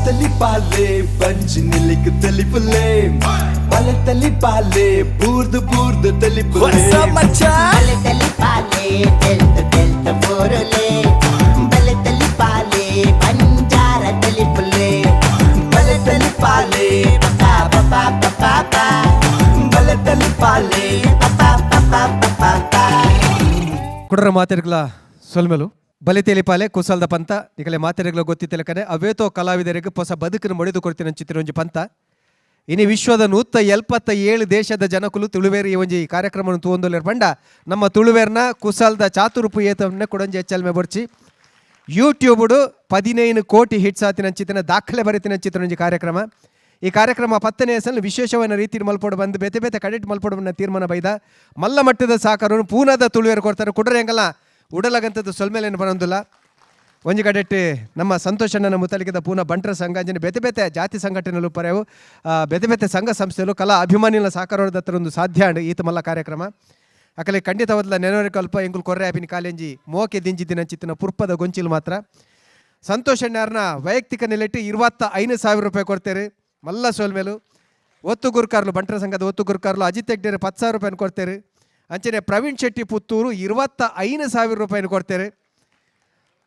ತಲಿಪಾಲೆ ಬಂಜಿ ನಿಲಿಕ್ ತಲಿಪುಲೆ ಬಲೆ ತಲಿಪಾಲೆ ಬೂರ್ದು ಬೂರ್ದು ತಲಿಪುಲೆ ಬಲೆ ತಲಿಪಾಲೆ ತೆಲ್ತ ತೆಲ್ತ ಬೋರುಲೆ ಬಲೆ ತಲಿಪಾಲೆ ಬಂಜಾರ ತಲಿಪುಲೆ ಬಲೆ ತಲಿಪಾಲೆ ಪಾ ಪಾ ಪಾ ಪಾ ಪಾ ಬಲೆ ತಲಿಪಾಲೆ ಪಾ ಪಾ ಪಾ ಪಾ ಪಾ. ಕುಡರ ಮಾತೆರ್ಗ್ಲ ಸೊಲ್ಮೆಲು ಬಲಿ ತೆಲಿಪಾಲೆ ಕುಸಲ್ದ ಪಂತ ನಿಕಲೆ ಮಾತೆರ್ಗ್ಲ ಗೊತ್ತಿತ್ತಲಕನೆ ಅವೇತೋ ಕಲಾವಿದರಿಗೆ ಹೊಸ ಬದುಕನ್ನು ಮೊಡಿದು ಕೊಡ್ತಿನ ಚಿತ್ರ ಪಂತ. ಇನಿ ವಿಶ್ವದ 177 ದೇಶದ ಜನಕುಲು ತುಳುವೇರು ಈ ಒಂಜಿ ಕಾರ್ಯಕ್ರಮವನ್ನು ತೂವೊಂದುಲ್ಲೆರ್ ಪಂಡ ನಮ್ಮ ತುಳುವೇರ್ನ ಕುಸಲ್ದ ಚಾತುರುಪು ಏತವನ್ನೇ ಕುಡೊಂಜಿ ಎಚ್ಚಲ್ಮೆ ಬೊರ್ಚಿ. ಯೂಟ್ಯೂಬುಡು 15 ಕೋಟಿ ಹಿಟ್ಸ್ ಆತಿನ ಚಿತ್ರನ ದಾಖಲೆ ಬರೆತಿನ ಚಿತ್ರ ಒಂಜಿ ಕಾರ್ಯಕ್ರಮ. ಈ ಕಾರ್ಯಕ್ರಮ 10ನೇ ಸಲ ವಿಶೇಷವಾದ ರೀತಿ ಮಲ್ಪೋಡು ಬಂದು ಬೇತೆ ಬೇತೆ ಕಡೆಟ್ ಮಲ್ಪೋಡು ಬಂದ ತೀರ್ಮಾನ ಬೈದ ಮಲ್ಲ ಮಟ್ಟದ ಸಾಕರನ್ನು ಪೂನಾದ ತುಳುವೇರು ಕೊಡ್ತಾರೆ. ಕುಡ್ರೆ ಹೆಂಗಲ್ಲ ಉಡಲಗಂಥದ್ದು ಸೊಲ್ಮೇಲೇನು ಬರೋದಿಲ್ಲ. ಒಂಜಿ ಕಡೆಟ್ ನಮ್ಮ ಸಂತೋಷಣ್ಣನ ಮುತಲಿಕದ ಪೂನಾ ಬಂಟರ ಸಂಘ ಅಂಜನೆ ಬೇತೆ ಬೇತೆ ಜಾತಿ ಸಂಘಟನೆಗಳು ಪರ್ಯಾವು, ಬೇತೆ ಬೇತೆ ಸಂಘ ಸಂಸ್ಥೆಗಳು ಕಲಾ ಅಭಿಮಾನಿಗಳ ಸಹಕಾರದ ಹತ್ರ ಒಂದು ಸಾಧ್ಯ ಅಂಡ್ ಈತ ಮಲ್ಲ ಕಾರ್ಯಕ್ರಮ ಅಕಲೆ ಖಂಡಿತವಾದ ನೆನವರಿ ಕಲ್ಪ ಎಂಕುಲು ಕೊರ್ರೆ ಆಪಿನ ಕಾಲೇಂಜಿ ಮೋಕೆ ದಿಂಜಿದಿನ ಚಿತ್ತಿನ ಪುರ್ಪದ ಗೊಂಚಿಲು ಮಾತ್ರ. ಸಂತೋಷಣ್ಣಾರ್ನ ವೈಯಕ್ತಿಕ ನೆಲೆಟ್ಟು 25,000 ರೂಪಾಯಿ ಕೊಡ್ತೇವೆ ಮಲ್ಲ ಸೋಲ್ಮೇಲು. ಒತ್ತು ಗುರುಕಾರ್ಲು ಬಂಟರ ಸಂಘದ ಒತ್ತು ಗುರುಕಾರ್ಲು ಅಜಿತ್ ಹೆಗ್ಡೇರು 10,000 ರೂಪಾಯಿನ ಕೊಡ್ತೇವೆ. ಅಂಚನೆ ಪ್ರವೀಣ್ ಶೆಟ್ಟಿ ಪುತ್ತೂರು 25,000 ರೂಪಾಯಿನ ಕೊಡ್ತೇವೆ.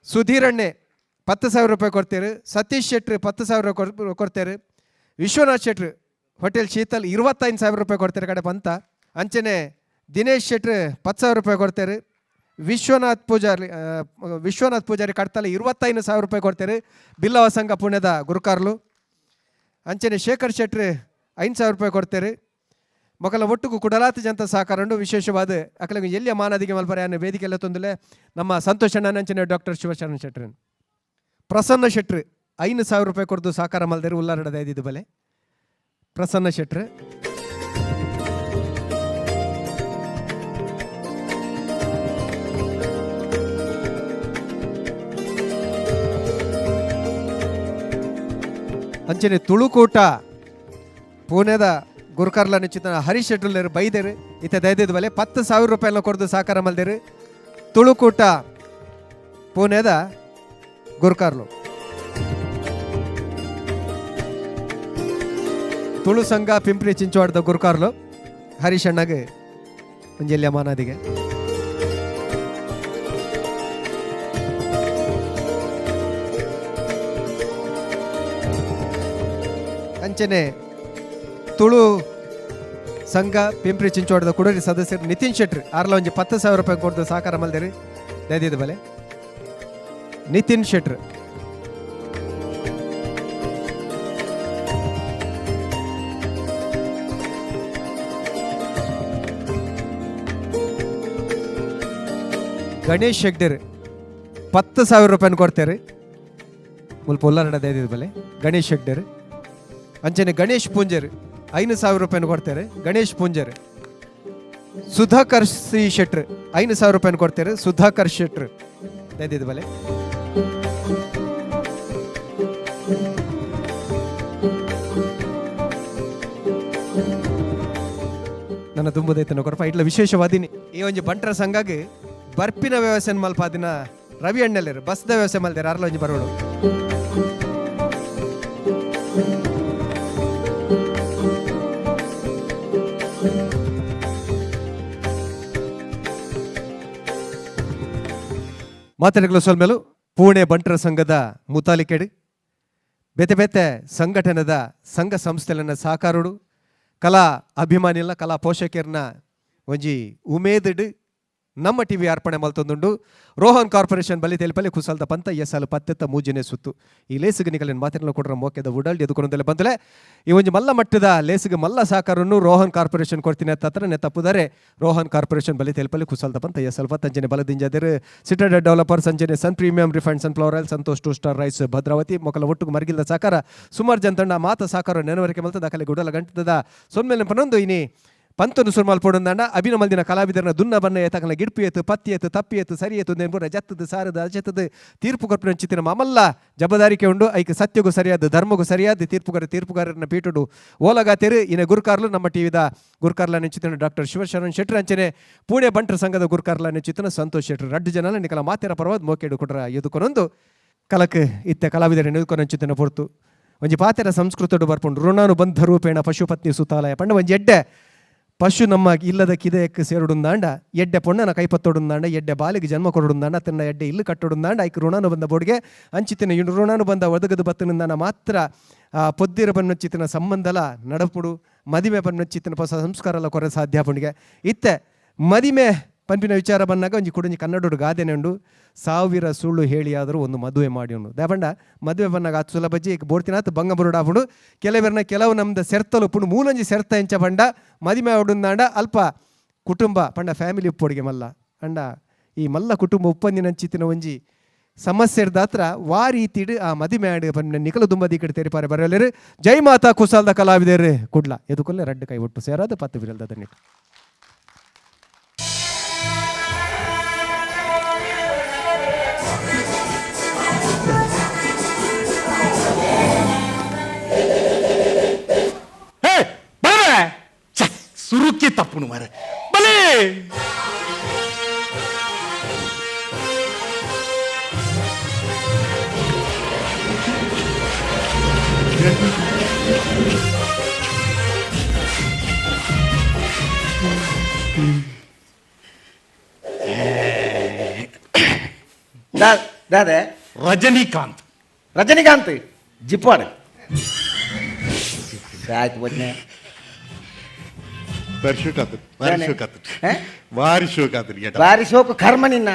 ಸುಧೀರಣ್ಣೆ 10,000 ರೂಪಾಯಿ ಕೊಡ್ತೇವೆ. ಸತೀಶ್ ಶೆಟ್ರು 10,000 ಕೊಡ್ತೇವೆ. ವಿಶ್ವನಾಥ್ ಶೆಟ್ರು ಹೋಟೆಲ್ ಶೀತಲ್ 25,000 ರೂಪಾಯಿ ಕೊಡ್ತೇವೆ ಕಡೆ ಪಂತ. ಅಂಚನೆ ದಿನೇಶ್ ಶೆಟ್ರು 10,000 ರೂಪಾಯಿ ಕೊಡ್ತೇವೆ. ವಿಶ್ವನಾಥ್ ಪೂಜಾರಿ ಕಡ್ತಲ 25,000 ರೂಪಾಯಿ ಕೊಡ್ತೇವೆ. ಬಿಲ್ಲವ ಸಂಘ ಪುಣ್ಯದ ಗುರುಕಾರ್ಲು. ಅಂಚನೆ ಶೇಖರ್ ಶೆಟ್ರು 5,000 ರೂಪಾಯಿ ಕೊಡ್ತೇವೆ. ಮೊಕಲ ಒಟ್ಟುಗು ಕುಡಲಾತಿ ಜಂತ ಸಹಕಾರಂಡು ವಿಶೇಷವಾದ ಅಕಲಗೆ ಎಲ್ಲಿಯ ಮಾನದಿಗೆ ಮಲ್ಪರೆ ಅನ್ನೋ ವೇದಿಕೆಲ್ಲ ತೊಂದಲೆ ನಮ್ಮ ಸಂತೋಷ್ ಅಣ್ಣನ ಅಂಚನೆ ಡಾಕ್ಟರ್ ಶಿವಶರಣ ಶೆಟ್ರನ್. ಪ್ರಸನ್ನ ಶೆಟ್ರು 5,000 ರೂಪಾಯಿ ಕೊಡ್ದು ಸಹಕಾರ ಮಲ್ದೇರು ಉಲ್ಲಾರಡದ ಇದ್ದಿದ್ದು ಬಲೆ ಪ್ರಸನ್ನ ಶೆಟ್ರು. ಅಂಚನೆ ತುಳುಕೂಟ ಪುಣೆದ ಗುರುಕರ್ಲ ನಿಶ್ಚಿತ ಹರೀಶ್ ಶೆಟ್ರುಲ್ಲೇರು ಬೈದೇರು ಇತ್ತ ದಯದಿದ್ದು ಬಲೆ 10,000 ರೂಪಾಯಿ ಎಲ್ಲ ಕೊಡ್ದು ಸಹಕಾರ ಮಲ್ದೇರು ತುಳುಕೂಟ ಪುಣೆದ ಗುರುಕಾರ್ಲು. ತುಳು ಸಂಘ ಪಿಂಪ್ರಿ ಚಿಂಚವಾಡದ ಗುರುಕಾರ್ಲು ಹರೀಶ್ ಅಣ್ಣಗೆ ಒಂಜೆಲ್ಯ ಮಾನಾದಿಗೆ. ಅಂಚನೆ ತುಳು ಸಂಘ ಪಿಂಪ್ರಿ ಚಿಂಚೋಡದ ಕುಡರಿ ಸದಸ್ಯರು ನಿತಿನ್ ಶೆಟ್ರು ಆರ್ಲ ಒಂಜಿ 10,000 ರೂಪಾಯಿ ಕೊಡ್ದು ಸಹಕಾರ ಮಲ್ದೇರಿ ದಯದಿದ್ದು ಬಲೆ ನಿತಿನ್ ಶೆಟ್ರು. ಗಣೇಶ್ ಹೆಗ್ಡೆರ್ 10,000 ರೂಪಾಯಿನ ಕೊಡ್ತೇರಿ ಮುಲ್ಪ ಉಲ್ಲಾರಡ ದಯದಿದ್ದು ಬಲೆ ಗಣೇಶ್ ಹೆಗ್ಡೆರ್. ಅಂಚನೆ ಗಣೇಶ್ ಪೂಂಜರ್ 5,000 ರೂಪಾಯಿನ ಕೊಡ್ತಾರೆ ಗಣೇಶ್ ಪೂಂಜರ್. ಸುಧಾಕರ್ ಸಿ ಶೆಟ್ರ್ 5,000 ರೂಪಾಯಿನ ಕೊಡ್ತಾರೆ ಸುಧಾಕರ್ ಶೆಟ್ರ್ ದಯದಿದ್ದು ಬಲೆ. ನನ್ನ ತುಂಬುದೈತನ ಕೊರಪ ಇಟ್ಲ ವಿಶೇಷವಾದಿನಿ ಈ ಒಂಜಿ ಬಂಟರ ಸಂಘಗೆ ಬರ್ಪಿನ ವ್ಯವಸ್ಥೆ ಮಲ್ಪಾದಿನ ರವಿ ಅಣ್ಣಲೇರು ಬಸ್ದ ವ್ಯವಸ್ಥೆ ಮಲ್ದೇರು ಅರ್ಲ ಒಂಜಿ ಬರೋಡು. ಮಾತನಾಡಲು ಸೊಲ್ಮೇಲು ಪುಣೆ ಬಂಟರ ಸಂಘದ ಮುತಾಲಿಕೆಡು ಬೇತೆ ಬೇತೆ ಸಂಘಟನೆದ ಸಂಘ ಸಂಸ್ಥೆಲನ್ನ ಸಹಕಾರುಡು ಕಲಾ ಅಭಿಮಾನಿಲ ಕಲಾ ಪೋಷಕರನ್ನ ಒಂಜಿ ಉಮೇದುಡು ನಮ್ಮ ಟಿವಿ ಅರ್ಪಣೆ ಮಲ್ತೊಂದುಂಡು. ರೋಹನ್ ಕಾರ್ಪೊರೇಷನ್ ಬಲಿ ತೆಲಿಪಲ್ಲಿ ಕುಸಲ್ದ ಪಂತ ಎಸಲು ಪತ್ತೆತ್ತ ಮೂಜಿನೆ ಸುತ್ತು ಈ ಲೇಸುಗೆ ನಿಕಲಿನ ಮಾತಿನ ಕೊಡ್ರ ಮೋಕೆದ ಉಡಲ್ ಎದುಕೊಂದಲೆ ಬಂದಲೆ ಈ ಒಂಜಿ ಮಲ್ಲ ಮಟ್ಟದ ಲೇಸುಗೆ ಮಲ್ಲ ಸಹಕಾರನ್ನು ರೋಹನ್ ಕಾರ್ಪೊರೇಷನ್ ಕೊಡ್ತೀನಿ ಹತ್ರ ತಪ್ಪುದರೆ ರೋಹನ್ ಕಾರ್ಪೊರೇಷನ್ ಬಲಿ ತೆಲಿಪಲ್ಲಿ ಕುಸಲ್ದ ಪಂತ ಎಸಲ್ ಪತ್ ಅಂಜನೆ ಬಲದಿಂಜಾದರು ಸಿಟೆಡ್ ಡೆವಲಪರ್ಸ್ ಅಂಜನೆ Sun Premium Refined Sunflower Oil Santosh 2 Star Rice Bhadravati ಮೊಕಲ ಒಟ್ಟುಗು ಮರ್ಗಿಲ್ದ ಸಹಕಾರ ಸುಮಾರು ಜನ ಮಾತ ಸಹಕಾರ ನೆನವರಿಕೆ ಮಲ್ತ ದಾಖಲೆ ಗುಡಲ ಗಂಟದ ಸೊನ್ಮೇಲೆ ಪನೊಂದು ಇನಿ ಪಂತನು ಸುರ್ಮಾಲ್ ಪೋಡೊಂದಾಂಡ ಅಭಿನಮಲ್ದಿನ ಕಲಾವಿದರನ ದುನ್ನ ಬನ್ನ ಏತಕಲ ಗಿಡ್ಪು ಏತು ಪತ್ತಿ ಏತು ತಪ್ಪಿ ಏತು ಸರಿ ಏತು ನೆಂಬುರ ಜತ್ತದು ಸಾರದು ಅಜತ್ತದು ತೀರ್ಪು ಕೊರ್ಪಿನ ಚಿತ್ತಿನ ಮಮಲ್ಲ ಜಬದಾರಿಕೆ ಉಂಡು ಐಕ್ ಸತ್ಯಗೂ ಸರಿಯಾದ ಧರ್ಮಗೂ ಸರಿಯಾದ ತೀರ್ಪುಗಾರನ ಪೀಟುಡು ಓಲಗಾತೇರು ಇನ ಗುರುಕಾರ್ಲು ನಮ್ಮ ಟಿವಿದ ಗುರುಕಾರ್ಲ ನೆಂಚಿತನ ಡಾಕ್ಟರ್ ಶಿವಶರಣ್ ಶೆಟ್ರು ಅಂಚನೆ ಪುಣೆ ಬಂಟರ ಸಂಘದ ಗುರುಕಾರ್ಲ ನೆಂಚಿತನ ಸಂತೋಷ್ ಶೆಟ್ರು ರಡ್ಡು ಜನ ನಿಕಲ ಮಾತೆರ ಪರವಾದ ಮೋಕೆಡು ಕೊಡ್ರ ಎದುಕೊನೊಂದು ಕಲಕ್ ಇತ್ತೆ ಕಲಾವಿದರ ನೆದುಕೊನಂಚಿತನ ಪೊರ್ತು. ಒಂಜಿ ಪಾತೆರ ಸಂಸ್ಕೃತಡು ಬರ್ಪುಂಡು ಋಣಾನುಬಂಧ ರೂಪೇಣ ಪಶುಪತ್ನಿ ಸುತಾಲಯ ಪಂಡ ಒಂಜಿ ಎಡ್ಡೆ ಪಶು ನಮ್ಮ ಇಲ್ಲದ ಕಿದೆಯಕ್ಕೆ ಸೇರುಡುಂದಾಂಡ ಎಡ್ಡೆ ಪೊಣ್ಣನ ಕೈಪತ್ತೊಡುಂದಾಂಡ ಎಡ್ಡೆ ಬಾಲಿಗೆ ಜನ್ಮ ಕೊರಡುಂದಾಂಡ ತನ್ನ ಎಡ್ಡೆ ಇಲ್ಲು ಕಟ್ಟೊಡುಂದಾಂಡ ಐಕ್ ಋಣಾನುಬಂಧ ಬೋಡ್ಗೆ ಅಂಚಿತಿನ ಋಣಾನುಬಂಧ ಒದಗದು ಬತ್ತನಿಂದಾನ ಮಾತ್ರ ಪೊದ್ದಿರ ಬನ್ನಚಿತ್ತಿನ ಸಂಬಂಧಲ ನಡಪುಡು ಮದಿಮೆ ಬನ್ನಚಿತ್ತಿನ ಹೊಸ ಸಂಸ್ಕಾರಲ ಕೊರೆ ಸಾಧ್ಯ ಪುಂಡಿಗೆ ಇತ್ತೆ ಮದಿಮೆ ಪಂಪಿನ ವಿಚಾರ ಬಂದಾಗ ಒಂಜಿ ಕುಡಂಜಿ ಕನ್ನಡೋಡು ಗಾದೆನೆ ಉಂಡು ಸಾವಿರ ಸುಳ್ಳು ಹೇಳಿಯಾದರೂ ಒಂದು ಮದುವೆ ಮಾಡಿ ಉಂಡು ದಾಪಂಡ ಮದುವೆ ಬಂದಾಗ ಅದು ಸುಲಭಜ್ಜಿ ಈಗ ಬೋಡ್ತಿನಾತ್ ಬಂಗ ಬರುಡಾಪುಂಡು ಕೆಲವರನ್ನ ಕೆಲವು ನಮ್ದ ಸೆರ್ತಲು ಪುಂಡು ಮೂಲಂಜಿ ಸೆರ್ತ ಎಂಚ ಪಂಡ ಮದಿಮೆ ಉಡುಂದಾಂಡ ಅಲ್ಪ ಕುಟುಂಬ ಪಂಡ ಫ್ಯಾಮಿಲಿ ಉಪ್ಪೊಡಿಗೆ ಮಲ್ಲ ಅಂಡ ಈ ಮಲ್ಲ ಕುಟುಂಬ ಉಪ್ಪಂದಿನಂಚಿತ್ತಿನ ಒಂಜಿ ಸಮಸ್ಯೆ ದಾತ್ರ ವಾ ರೀತಿಡು ಆ ಮದಿಮೆ ಆಡು ಪಂಡ ನಿಕಲ ದುಂಬದಿ ಕಡೆ ತೆರಿಪಾರೆ ಬರಲೇರು. ಜೈ ಮಾತಾ ಕುಸಾಲ್ದ ಕಲಾವಿದರು ಕುಡ್ಲ ಎದುಕೊಲ್ಲೆ ರಡ್ಡು ಕೈ ಒಟ್ಟು ಸೇರಾದ ಪತ್ತು ಬಿರಲ್ದ ದನ್ನಿಟ್ಟು. ಸುರುಕಿ ತಪ್ಪುನು ಮಾರೆ ಬಲೆ ದಾದೆ ರಜನಿಕಾಂತ್ ರಜನಿಕಾಂತ್ ಜಿಪ್ಪಾಡು ಆಯ್ತು ಬೊಜ್ನೆ. ಬಾರಿ ಶೋಕ್ ಆತು, ಬಾರಿ ಶೋಕ್ ಆತು. ಹೇ? ಬಾರಿ ಶೋಕ್ ಆತು ಗೇಟ. ಬಾರಿ ಶೋಕು ಕರ್ಮ ನಿನ್ನ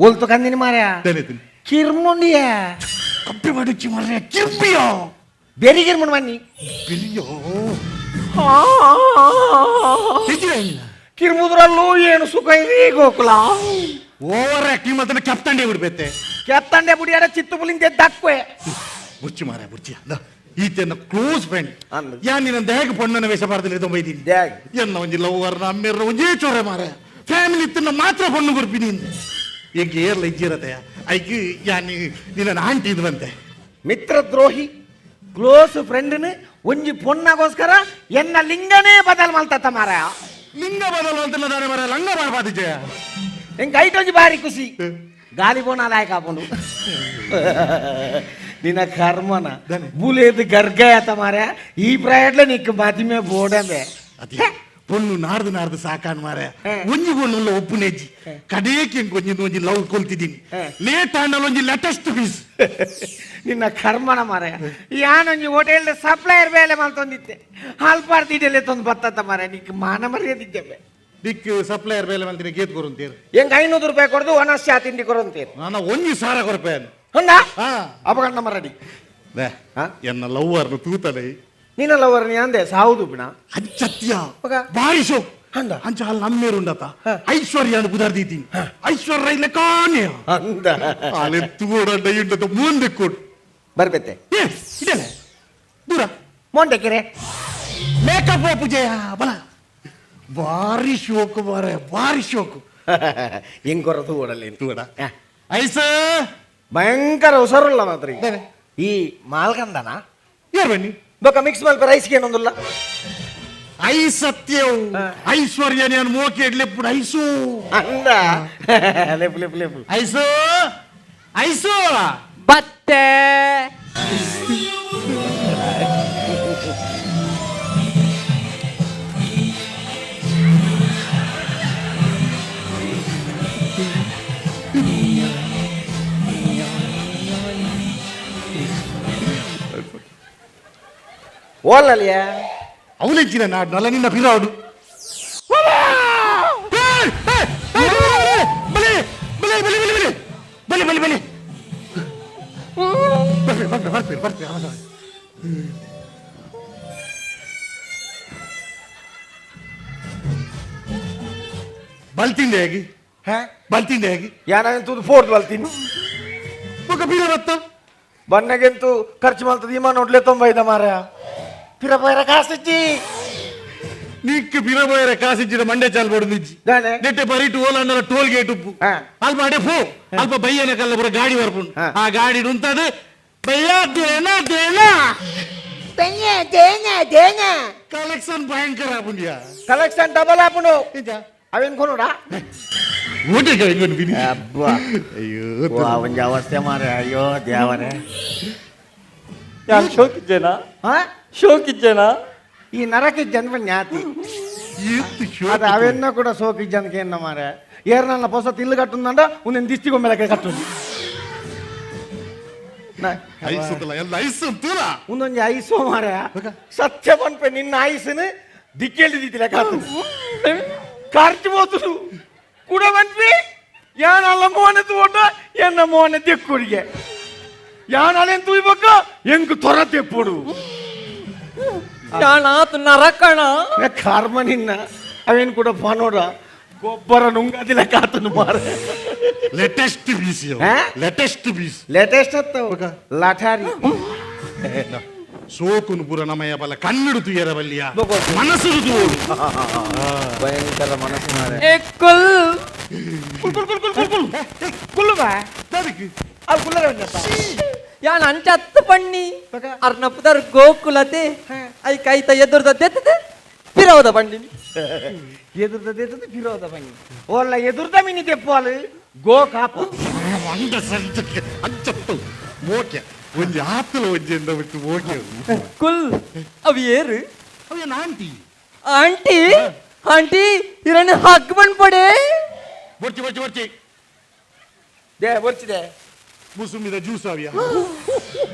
ಒಲ್ತು ಕಂದಿನಿ ಮಾರ್ಯ. ತಲೆ. ಕಿರ್ಮುಂಡಿಯ. ಕಪ್ಪೆ ಮಾಡುಚ್ಚಿ ಮಾರ್ರೆ, ಕಿರ್ಬಿಯ. ಬೇರೆ ಕಿರ್ಮುಂಡ್ ಮನ್ನಿ. ಬಿರಿಯೋ. ಕಿರ್ಮುದ್ರಲ್ಲೂ ಏನು ಸುಖ ಇದೆ ಗೋಕುಲ. ಓವರ್ ಆಕ್ಟಿಂಗ್ ಮಾತ್ರ ಕೆಪ್ತಂಡೆ ಬಿಡ್ಬೇತೆ. ಕೆತ್ತಂಡೆ ಬುಡಿಯಾರ ಚಿತ್ತು ಪುಲಿಂದ ದಕ್ವೆ. ಬುರ್ಚಿ ಮಾರ ಬುರ್ಚಿ ಅಲ್ಲ ಈತನ ಕ್ಲೋಸ್ ಫ್ರೆಂಡ್. ಅಂದು. ಯಾ ನಿನ್ನ ದೇಹ ಪೊಣ್ಣನ ವೇಷ ಬಾರದಲ್ಲಿ ತೊಂಬೈದೀನಿ. ದ್ಯಾಗ್. ಎನ್ನ ಒಂಜಿ ಲವ್ವರ್ನ ಅಮ್ಮೆರ್ನ ಒಂಜೇ ಚೋರೆ ಮಾರ ಫ್ಯಾಮಿಲಿ ತಿನ್ನ ಮಾತ್ರ ಪೊಣ್ಣು ಕೊರ್ಪಿನಿ ಈಗ ಏರ್ಲ ಇಜ್ಜಿರತೆ ಐಕ್ ಯಾ ನಿನ್ನ ಆಂಟಿ ಇದು ಬಂತೆ. ಮಿತ್ರದ್ರೋಹಿ ಕ್ಲೋಸ್ ಫ್ರೆಂಡ್ನ ಒಂಜಿ ಪೊಣ್ಣಗೋಸ್ಕರ ಎನ್ನ ಲಿಂಗನೇ ಬದಲ್ ಮಲ್ತತ್ತ ಮಾರ. ಲಿಂಗ ಬದಲು ಅಂತೆಲ್ಲ ದಾನೆ ಮಾರ ಲಂಗ ಮಾಡಬಾರ್ದು. ಎಂಕ್ ಐಟ್ ಒಂಜಿ ಬಾರಿ ಖುಷಿ ಗಾಲಿ ಬೋನ ಲಾಯಕ ಹಾಕೊಂಡು ನಿನ್ನ ಕರ್ಮನ ದಾನೆ. ಬುಲೇದು ಗರ್ಗಾಯತ ಮಾರ ಈ ಪ್ರಾಯಡ್ಲೆ ನಿಕ್ ಮದಿಮೆ ಬೋಡಂಬೆ. ಅದೇ ಪೊಣ್ಣು ನಾಡ್ದು ನಾಡ್ದು ಸಾಕಾನ್ ಮಾರ. ಹೇ. ಒಂಜಿ ಪೊಣ್ಣುಲ್ಲ ಒಪ್ಪುನೆಜ್ಜಿ ಕಡೇಕೆ ಒಂಜಿ ಒಂಜಿ ಲವ್ ಕೊಲ್ತಿದ್ದೀನಿ. ಹೇ. ಲೇಟ್ ಆಂಡಲ್ ಒಂಜಿ ಲೇಟೆಸ್ಟ್ ಪೀಸ್. ನಿನ್ನ ಕರ್ಮನ ಮಾರ ಯಾನೊಂಜಿ ಹೋಟೆಲ್ ಸಪ್ಲೈಯರ್ ಬೇಲೆ ಮಲ್ತೊಂದಿತ್ತೆ ಹಾಲ್ಪಾರ್ದಿದ್ದೆಲ್ಲ ತಂದು ಬತ್ತತ್ತ ಮಾರ ನಿಕ್ ಮಾನ ಮರ್ಯಾದಿದ್ದೆ. ದಿಕ್ ಸಪ್ಲೈಯರ್ ಬೇಲೆ ಮಲ್ತಿನ ಗೇತ್ ಕೊರಂತೀರ್. ಹೆಂಗ್ 500 ರೂಪಾಯಿ ಕೊಡ್ದು ಒನಸ್ಯ ತಿಂಡಿ ಕೊರಂತೀರ್. ನಾನು ಒಂಜಿ ಸಾರ ಕೊರಪೆ. ಹಂಗ. ಹಾ. ಅಪಗಂಡ ಮರಡಿ. ಹಾ? ಎನ್ನ ಲವ್ವರ್ನ ತೂತಲೆ. ನಿನ್ನ ಲವರ್ ನೀ ಅಂದೆ ಸಾವುದು ಬಿಣ. ಅಂಚತ್ಯ. ಮಗ. ಬಾರಿ ಶೋಕ್. ಹಂಗ? ಅಂಚ ಅಲ್ಲಿ ನಮ್ಮೇರುಂಡತ. ಹಾ. ಐಶ್ವರ್ಯ ಅಂತ ಬುದಾರ್ದಿದ್ದೀನಿ ಐಶ್ವರ್ಯ ಇಲ್ಲ ಕಾಣೆ. ಅಂದ. ಅಲ್ಲಿ ತೂಡಂಡ ಇಂಡತ ಮುಂದೆ ಕೊಡು. ಬರ್ಬತ್ತೆ. ಏ ಇದೆಲ್ಲ ದೂರ. ಮೊಂಡೆ ಕೆರೆ. ಮೇಕಪ್ ಪೂಜೆಯ ಬಲ ಬಾರಿ ಶೋಕು ಮಾರೆ ಬಾರಿ ಶೋಕು. ಹೆಂಗ್ ಕೊರತು ಓಡಲಿ. ತೂಡ ಐಸ. ಭಯಂಕರ ಹುಷಾರುಲ್ಲ ಮಾತ್ರ ಈ. ಬೇರೆ. ಈ ಮಾಲ್ಕಂದನ. ಯಾರು ಬನ್ನಿ. ಬೊಕ ಮಿಕ್ಸ್ ಮಲ್ಪ ರೈಸ್ಗೆ ಏನೊಂದಿಲ್ಲ. I ಸತ್ಯವು. ಹಾ. ಐಶ್ವರ್ಯ ನಾನು ಮೋಕೆ ಇಡ್ಲೆಪ್ಪುಡು ಐಸು. ಅಂದ ಲೇಪು ಲೇಪು ಲೇಪು. Ice ice. ಬತ್ತೆ. ಓಲಲಿಯ. ಅವಲೆಚ್ಚಿನ ನಾಡು ಅಲ್ಲ ನಿನ್ನ ಪಿರಾಡು ಬಲೆ ಬಲೆ ಬಲೆ ಬಲೆ ಬಲೆ ಬಲೆ ಬಲೆ ಬಲೆ ಬರ್ಪೆ ಬರ್ಪೆ ಬರ್ಪೆ ಬರ್ಪೆ. ಬಲ್ತಿಂದೆ ಹೇಗೆ? ಹಾ. ಬಲ್ತಿಂದೆ ಹೇಗೆ? ಯಾನಂತೂ ಫೋರ್ತ್ ಬಲ್ತೀನಿ. ಮುಖ ಬೀರ ಬತ್ತ. ಬಣ್ಣಗೆಂತೂ ಖರ್ಚು ಮಾಡ್ತದೆ ಇಮ್ಮ ನೋಡ್ಲೆ ತೊಂಬ ಇದ್ದ ಮಾರ ಪಿರ ಪೈರ ಕಾಸಿಚ್ಚಿ. ನಿಕ್ ಪಿರ ಕಾಸಿಜ್ಜಿನ ಮಂಡೆ ಚಾಲ್ ಬಡು ನಿಜ್ಜಿ. ದಾನೆ? ನೆಟ್ಟೆ ಬರಿಟು ಓಲಾಂಡಲ ಟೋಲ್ ಗೇಟ್ ಉಪ್ಪು. ಹಾ. ಅಲ್ಪ ಅಡೆ ಫೋ ಅಲ್ಪ ಬೈಯನ ಕಲ್ಲ ಪೂರ ಗಾಡಿ ಬರ್ಪುಂಡು. ಹಾ. ಆ ಗಾಡಿ ಉಂತದು ಬಯ್ಯ ದೇನ ದೇನ. ಕಲೆಕ್ಷನ್ ಭಯಂಕರ ಆಪುಂಡಿಯ. ಕಲೆಕ್ಷನ್ ಡಬಲ್ ಆಪುಂಡು ಅವೇನ್ ಕೊನೋಡ. ಊಟಕ್ಕೆ ಹೆಂಗೊಂಡು ಬಿನಿ. ಅಬ್ಬಾ. ಅಯ್ಯೋ. ವಾ ಒಂಜಿ ಅವಸ್ಥೆ ಮಾರ ಅಯ್ಯೋ ದೇವರೇ. ಯಾನ್ ಶೋಕಿಜ್ಜೇನಾ? ಹಾ? ಶೋಕಿಜ್ಜೇನಾ? ಈ ನರಕ ಜನ್ಮ ಜ್ಞಾತಿ ಅದು ಅವೆನ್ನ ಕೂಡ ಸೋಕಿ ಜನಕ್ಕೆ ಏನ ಮಾರೆ ಏರ್ ನನ್ನ ಹೊಸ ತಿಲ್ಲು ಕಟ್ಟುಂದಂಡ ಒಂದೊಂದು ದಿಷ್ಟಿಗೊಂಬೆಲಕ್ಕೆ ಕಟ್ಟುಂದು. ಐಸುತ್ತಲ್ಲ ಎಲ್ಲ ಐಸು ತೂಲ. ಒಂದೊಂದು ಐಸೋ ಮಾರ, ಸತ್ಯ ಪನ್ಪೆ, ನಿನ್ನ ಐಸನು ದಿಕ್ಕೇಳಿದಿತ್ತಿಲ್ಲ ಕಾತು ಖರ್ಚು పోతుడు ಕೂಡ ಪನ್ಪಿ ಯಾನಲ್ಲ ಮೋನೆ ತೂಂಡ ಎನ್ನ ಮೋನೆ ದಿಕ್ಕುಡಿಗೆ ಯಾನಲೇನ್ ತೂಯ್ಬಕ್ಕ ಎಂಕ್ ತೊರ ತೆಪ್ಪುಡು. ಯಾನ್ ಆತು ನರಕಣ. ಕರ್ಮ ನಿನ್ನ, ಅವೇನು ಕೂಡ ಪನೋಡ ಗೊಬ್ಬರ ನುಂಗದಿಲ್ಲ ಕಾತನು ಮಾರ. ಲೇಟೆಸ್ಟ್ ಬೀಸ್. ಹಾ? Latest piece. Latest ಅತ್ತವು ಲಠಾರಿ. ಸೋಕುನು ಪೂರ ನಮಯ ಬಲ್ಲ ಕಣ್ಣು ತುಯರ ಬಲ್ಲಿಯ. ಬೊಕ. ಮನಸ್ಸು ತೂಡು. ಭಯಂಕರ ಮನಸ್ಸು ಮಾರೆ. ಏ ಕುಲ್. ಕುಲ್ ಕುಲ್ ಕುಲ್ ಕುಲ್ ಕುಲ್ ಕುಲ್ಲು ಬಾ. ಅದು ಕುಲ್ಲರ ಒಂಜಪ್ಪ. ಯಾನ್ ಅಂಚತ್ತು ಪಣ್ಣಿ. ಬೊಕ? ಅರ್ನ ಪುದರ್ ಗೋಕುಲತೆ. I ಕೈತ ಎದುರ್ದ ದೆತ್ತದೆ ಪಿರವದ ಬಂಡಿನಿ. ಎದುರ್ದ ಎದುರ್ದ ಫಿರೋದ ಬನ್ನಿ ಓಲ್ಲ ಎದುರ್ದ ಮಿನಿ ತೆಪ್ಪಾಲು ಗೋ ಕಾಪ. ಮಂಡ ಸಂಚಕ್ಕೆ ಅಂಚತ್ತು ಮೋಕೆ ಒಂಜಿ ಆತಲ ಒಂಜಿ ಎಂದ ಬಿಟ್ಟು ಮೋಕೆ. ಕುಲ್, ಅವು ಏರು? ಅವೇನು aunty. Aunty, aunty, ಇರನ್ನು ಹಗ್ ಬಂದ್ಪಡೆ. ಬೊರ್ಚಿ ಬೊರ್ಚಿ ಬೊರ್ಚಿ. They ಬರ್ಚಿದೆ. ಮುಸುಂಬಿದ ಜ್ಯೂಸ್ ಅವಿಯ.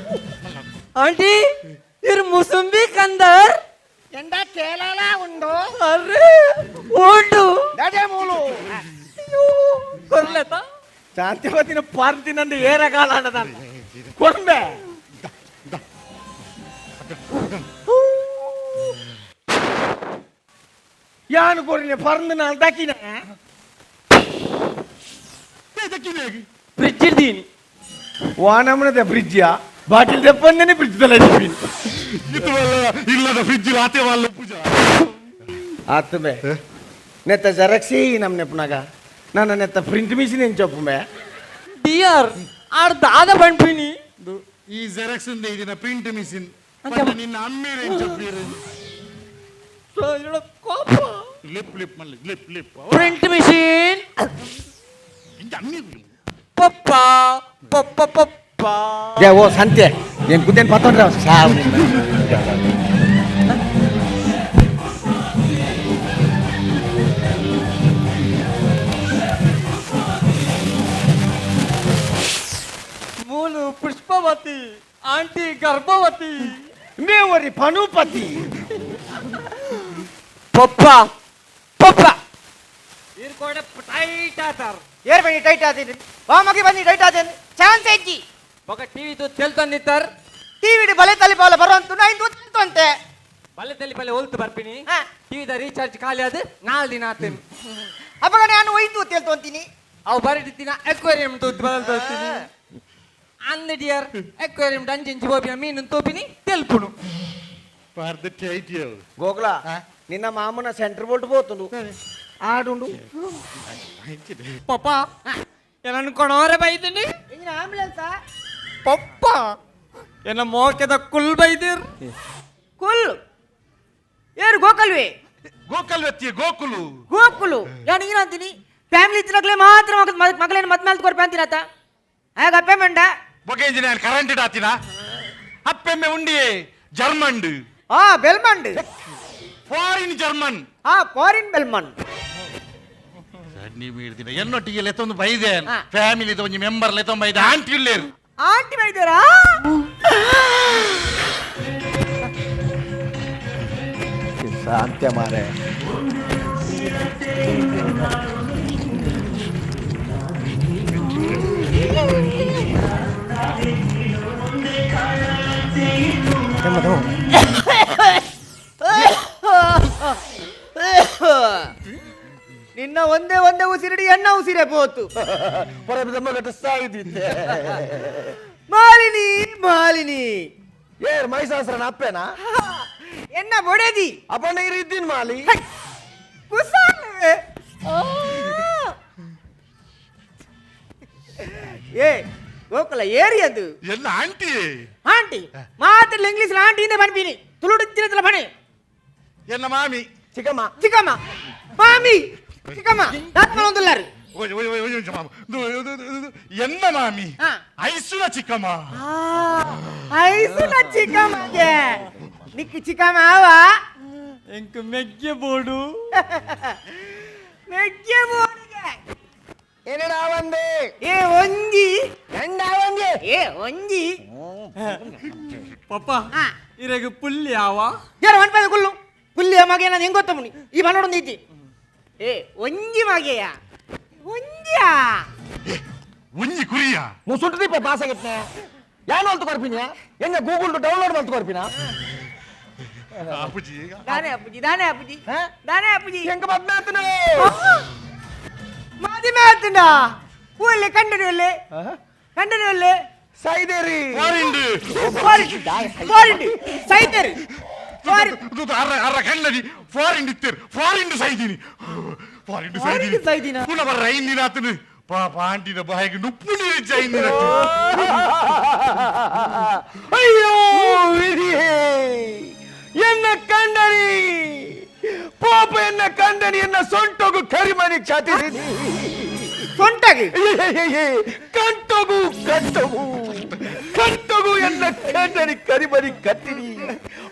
ಆಂಟಿ, ಇರ್ ಮುಸುಂಬಿ ಕಂದರ್. ಎಂಡ ಕೇಳಲ ಉಂಡು. ಅರೆ ಓಡು. ದಡೆ ಮೂಲು. ಕೊರ್ಲೆತ. ಶಾಂತಿವತಿನ ಪಾರ್ತಿನಂದು ಏರ ಕಾಲ ಅಂಡದ ಕೊಡ್ಬೆ. ಯಾನು ಕೊರಿನ ಪರ್ಂದು ನಾನು ದಕ್ಕಿನ. ಫ್ರಿಜ್ ಇಡ್ದೀನಿ. ವಾನಮ್ಮನದೆ ಫ್ರಿಜ್ಜಿಯ ಬಾಟಿಲ್ ತೆಪ್ಪಂದೇನೆ ಫ್ರಿಜ್ ತಲೆ. ಇದು ಇಲ್ಲದ ಫ್ರಿಜ್ ಆತೆ ವಾಲ್ಲ ಪೂಜಾ. ಆತುಮೆ ನೆತ್ತ ಜೆರಾಕ್ಸಿ ನಮ್ಮ ನೆಪ್ಪನಾಗ ನನ್ನ ನೆತ್ತ ಪ್ರಿಂಟ್ ಮಿಷಿನ್ ಏನು ಚೊಪ್ಪುಮೆ. ಡಿಯರ್, ಆರ್ ದಾದ ಬಂಡ್ಪಿನಿ. ಈ ಜೆರಾಕ್ಸ್ ಇದನ್ನ ಪ್ರಿಂಟ್ ಮಿಷಿನ್ ನಿನ್ನ ಅಮ್ಮೇರೆ చెప్పిరు. ಕೋಪ. ಲಿಪ್ ಲಿಪ್ ಮಲ್ಲಿ lip lip. Print machine. ಇಂಚ ಅಮ್ಮಿ. ಪಪ್ಪ ಪಪ್ಪ ಪಪ್ಪ. ಜೇ ಓ ಸಂತೆ నేను ಕುದ್ದೇನು ಪತ್ತೊಂಡ್ರೆ ಸಾವು ನಿನ್ನ. ಮೂಲು ಪುಷ್ಪವತಿ ಆಂಟಿ ಗರ್ಭವತಿ. ಮೇವರಿ ಪನುಪತಿ. ಪಪ್ಪ ಪಪ್ಪ ಇರ್ಕೋಡೆ ಟೈಟ್ ಆತಾರ. ಏರ್ ಬನ್ನಿ ಟೈಟ್ ಆದೇನು ಬಾಮಗೆ ಬನ್ನಿ ಟೈಟ್ ಆದೇನು ಚಾನ್ಸ್ ಹೆಜ್ಜಿ. ಬೊಕ ಟಿವಿ ತು ತೆಲ್ತೊಂದಿತ್ತಾರ್. ಟಿವಿ ಬಲೆ ತಲೆ ಬಾಲ ಬರುವಂತ ನೈನ್ ಅಂತೆ. ಬಲ್ಲೆ ತೆಲಿ ಬಲ್ಲೆ ಹೋಲ್ತು ಬರ್ಪಿನಿ. ಹಾ. ಟಿವಿದ ರೀಚಾರ್ಜ್ ಖಾಲಿ ಅದು ನಾಲ್ ದಿನ ಆತೇನೆ. ಅವಾಗ ನಾನು ಒಯ್ದು ತೇಲ್ತೊಂತೀನಿ. ಅವು ಬರಟಿತ್ತಿನ ಅಕ್ವೇರಿಯಂ ತೂತು ಬದಲ್ತೀನಿ ಅಂದ ಡಿಯರ್, ಅಕ್ವೇರಿಯಂ ಡಂಚಿಂಚಿ ಬೋಪಿನ ಮೀನು ತೋಪಿನಿ ತೆಲ್ಪುನು. ಪಾರ್ದ ಟೈಟ್. ಗೋಕುಲ, ನಿನ್ನ ಮಾಮನ ಸೆಂಟರ್ ಬೋಲ್ಟ್ ಪೋತುಂಡು ಆಡುಂಡು. ಪಪ್ಪ, ಏನನ್ನು ಕೊಣೋರೆ ಬೈತೀನಿ. ಆಂಬುಲೆನ್ಸ್. ಪಪ್ಪ, ಎನ್ನ ಮೋಕೆದ ಕುಲ್ ಬೈದಿರ್. ಕುಲ್ ಏರು ಗೋಕಲ್ವೇ. ಗೋಕಲ್ ವ್ಯಕ್ತಿ ಗೋಕುಲು. ಗೋಕುಲು ನಾನು ಏನಂತೀನಿ, ಫ್ಯಾಮಿಲಿ ತಿನ್ನಕ್ಲೆ ಮಾತ್ರ ಮಗಳೇನು ಮದ್ ಮೇಲೆ ಕೊರ್ಪೆ ಅಂತೀನತ್ತ ಆಗ ಅಪ್ಪೆ ಮಂಡ. ಬೊಕೆ ಇಂಜಿನಿಯರ್ ಕರೆಂಟ್ ಆತಿನ ಅಪ್ಪೆಮ್ಮೆ ಉಂಡಿಯೇ ಜರ್ಮಂಡ್. ಆ ಬೆಲ್ಮಂಡ್. Foreign German. ಆ ಫಾರಿನ್ ಬೆಲ್ಮಂಡ್. ನೀ ಮೀಡ್ದಿನ ಎನ್ನೊಟ್ಟಿಗೆ ಲೆತ್ತೊಂದು ಬೈದೆ. ಹಾ. ಫ್ಯಾಮಿಲಿ ಒಂಜಿ ಮೆಂಬರ್ ಲೆತ್ತೊಂದು ಬೈದೆ ಆಂಟಿ ಇಲ್ಲೇರು. ಆಂಟಿ ಬೈದಾರಾ? ಶಾಂತ್ಯ ಮಾರೆ. ನಿನ್ನ ಒಂದೇ ಒಂದೇ ಉಸಿರಿಡಿ ಎಣ್ಣ ಉಸಿರೇ ಪೋತು. ಮಾಲಿನಿ ಮಾಲಿನಿ. ಏರ್ ಮೈಸಾಸ್ರನ ಅಪ್ಪೇನಾ? ಎನ್ನ ಬೊಡೆದಿ. ಅಪ್ಪಣ್ಣ ಇರು ಇದ್ದೀನಿ ಮಾಲಿ. ಕುಸಾಲ. ಏ ಗೋಕುಲ, ಏರಿ ಅದು. ಎಲ್ಲ ಆಂಟಿ. ಆಂಟಿ ಮಾತಾಡಲಿ ಇಂಗ್ಲೀಷ್ ಆಂಟಿ ಹಿಂದೆ ಬನ್ಬಿನಿ ತುಳುಡು ತಿನ್ನತ್ತಲ್ಲ ಬಣೆ. ಎನ್ನ ಮಾಮಿ. ಚಿಕ್ಕಮ್ಮ. ಚಿಕ್ಕಮ್ಮ ಮಾಮಿ ಚಿಕ್ಕಮ್ಮ ದಾತ್ಮಲ ಒಂದುಲ್ಲಾರು. ಎನ್ನ ಮಾಮಿ ಐಸುನ ಚಿಕ್ಕಮ್ಮ. ಐಸುನ ಚಿಕ್ಕಮ್ಮಗೆ ನಿಕ್ ಚಿಕ್ಕಮ್ಮ ಆವಾ ಎಂಕ್ ಮೆಗ್ಗೆ ಬೋಡು. ಮೆಗ್ಗೆ ಬೋಡುಗೆ ಏನಡಾ ಒಂದೇ ಏ ಒಂಜಿ ಎಂಡಾ ಒಂಜಿ ಏ ಒಂಜಿ ಪಪ್ಪ ಇರೆಗ್ ಪುಲ್ಲಿ ಆವ ಯಾರ ಮನ್ಪದ ಕುಲ್ಲು ಪುಲ್ಲಿ ಮಗೆ ನಾನು ಹೆಂಗ್ ಗೊತ್ತ ಮುನಿ ಈ ಮನೋಡೊಂದು ಐತಿ ಏ ಒಂಜಿ ಮಗೆಯ ಒಂಜಿಯಾ ಒಂಜಿ ಕುರಿಯ ಮುಸುಂಟು ದೀಪ ಪಾಸ್ ಆಗತ್ನೆ ಯಾನ್ ಹೊಲ್ತು ಕೊರ್ಪಿನ ಎಂಗ ಗೂಗಲ್ ಡೌನ್ಲೋಡ್ ಮಲ್ತು ಕೊರ್ಪಿನ ಅಪ್ಪುಜಿ ದಾನೆ ಅಪ್ಪುಜಿ ದಾನೆ ಅಪ್ಪುಜಿ ದಾನೆ ಅಪ್ಪುಜಿ ಎಂಗ ಬದ್ನಾತನ ಮಾದಿ ಮಾತುಂಡ ಒಳ್ಳೆ ಕಂಡನಿ ಒಳ್ಳೆ ಕಂಡನಿ ಒಳ್ಳೆ ಸೈದೇರಿ ಫಾರಿಂಡ್ ಫಾರಿಂಡ್ ಸೈತೇರಿ ಅರ ಅರ ಕಣ್ಣಡಿ ಫಾರಿಂಡ್ ಇತ್ತೇರು ಫಾರಿಂಡ್ ಸೈದಿನಿ ಫಾರಿಂಡ್ ಸೈದಿನಿ ಸೈದಿನ ಪುನಃ ಬರ್ರ ಐಂದಿನ ಆತನು ಪಾಪ ಆಂಟಿನ ಬಾಯಿಗೆ ನುಪ್ಪು ನೀರು ಐಂದಿನ. ಅಯ್ಯೋ ವಿಧಿಯೇ ಎನ್ನ ಕಂಡನಿ ಪಾಪ ಎನ್ನ ಕಂಡನಿ ಎನ್ನ ಸೊಂಟೋಗು ಕರಿಮನಿ ಛಾತಿ ಸೊಂಟಗಿ ಕಂಟೋಗು ಕಂಟೋಗು ಕಂಟೋಗು ಎನ್ನ ಕಂಡನಿ ಕರಿಮನಿ ಕತ್ತಿನಿ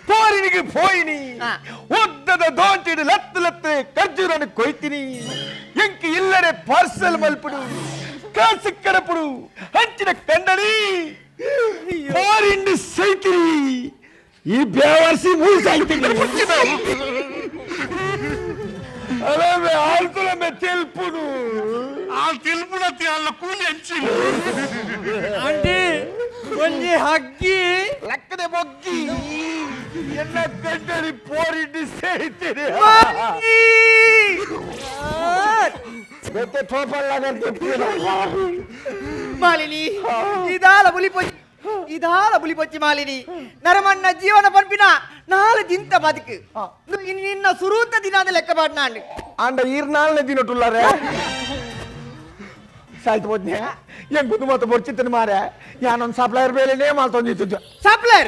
ಪೋರಿನಿಗೆ ಪೋಯಿನಿ ಉದ್ದದ ದೋಂಟಿಡು ಲತ್ತು ಲತ್ತು ಖರ್ಜೂರನ್ನು ಕೊಯ್ತೀನಿ ಎಂಕಿ ಇಲ್ಲಡೆ ಪಾರ್ಸಲ್ ಮಲ್ಪುಡು ಕಾಸು ಕಡಪುಡು ಹಂಚಿನ ಕಂಡನಿ ಪೋರಿಂಡು ಸೈತಿರಿ ಈ ಬೇವರ್ಸಿ ಮೂಸಾಯ್ತೀನಿ ಅಲಮೆ ಆಲ್ತುಲಮೆ ತೆಲ್ಪುನು ಆ ತೆಲ್ಪುನತ್ತಿ ಅಲ್ಲ ಕೂಲಿ ಹಂಚಿ ಆಂಟಿ ಒಂಜಿ ಹಗ್ಗಿ ಲಕ್ಕದೆ ಬೊಗ್ಗಿ ಎನ್ನ ಕಂಡನಿ ಪೋರಿಂಡು ಸೈತಿರಿ ಮಾಲಿನಿ ಇದಾಲ ಬುಲಿ ಪೊಚ್ಚಿ ಇದಾಲ ಬುಲಿ ಪೊಚ್ಚಿ ಮಾಲಿನಿ ನರಮಣ್ಣ ಜೀವನ ಪನ್ಪಿನ ನಾಲು ದಿಂತ ಬದುಕು ನಿನ್ನ ಸುರೂತ ದಿನಾದ ಲೆಕ್ಕ ಪಾಡ್ ನಾನು ಆಂಡ ಈರ್ ನಾಲ್ನೇ ದಿನ ಟುಲ್ಲಾರೆ ಸಾಯ್ತು ಹೋದ್ನೆ ಹೆಂಗ್ ಗುದ್ದು ಮಾತು ಬೊರ್ಚಿತ್ತನ ಮಾರೆ ಯಾನೊಂದು ಸಪ್ಲೈಯರ್ ಬೇಲೆನೇ ಮಾಲ್ತೊಂದಿತ್ತು supplier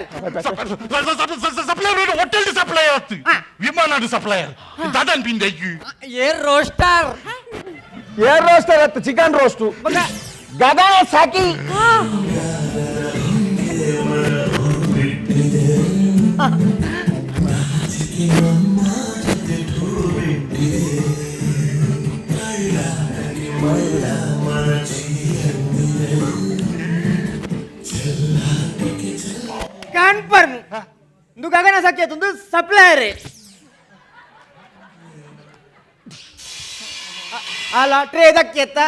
supplier hotel supplier ಆತು ವಿಮಾನದ ಸಪ್ಲೈಯರ್ ದಾದನ್ ಪಿಂದ air roster air roster ಅತ್ತು ಚಿಕನ್ ರೋಸ್ಟು ಗಗನ ಸಾಕಿ ಕನ್ಫರ್ಮ್ ಇಂದು ಗಗನ ಸಖ್ಯ ಒಂದು ಸಪ್ಲೈಯರ್ ಅಲ್ಲ ಟ್ರೇ ದಕ್ಕೆತ್ತ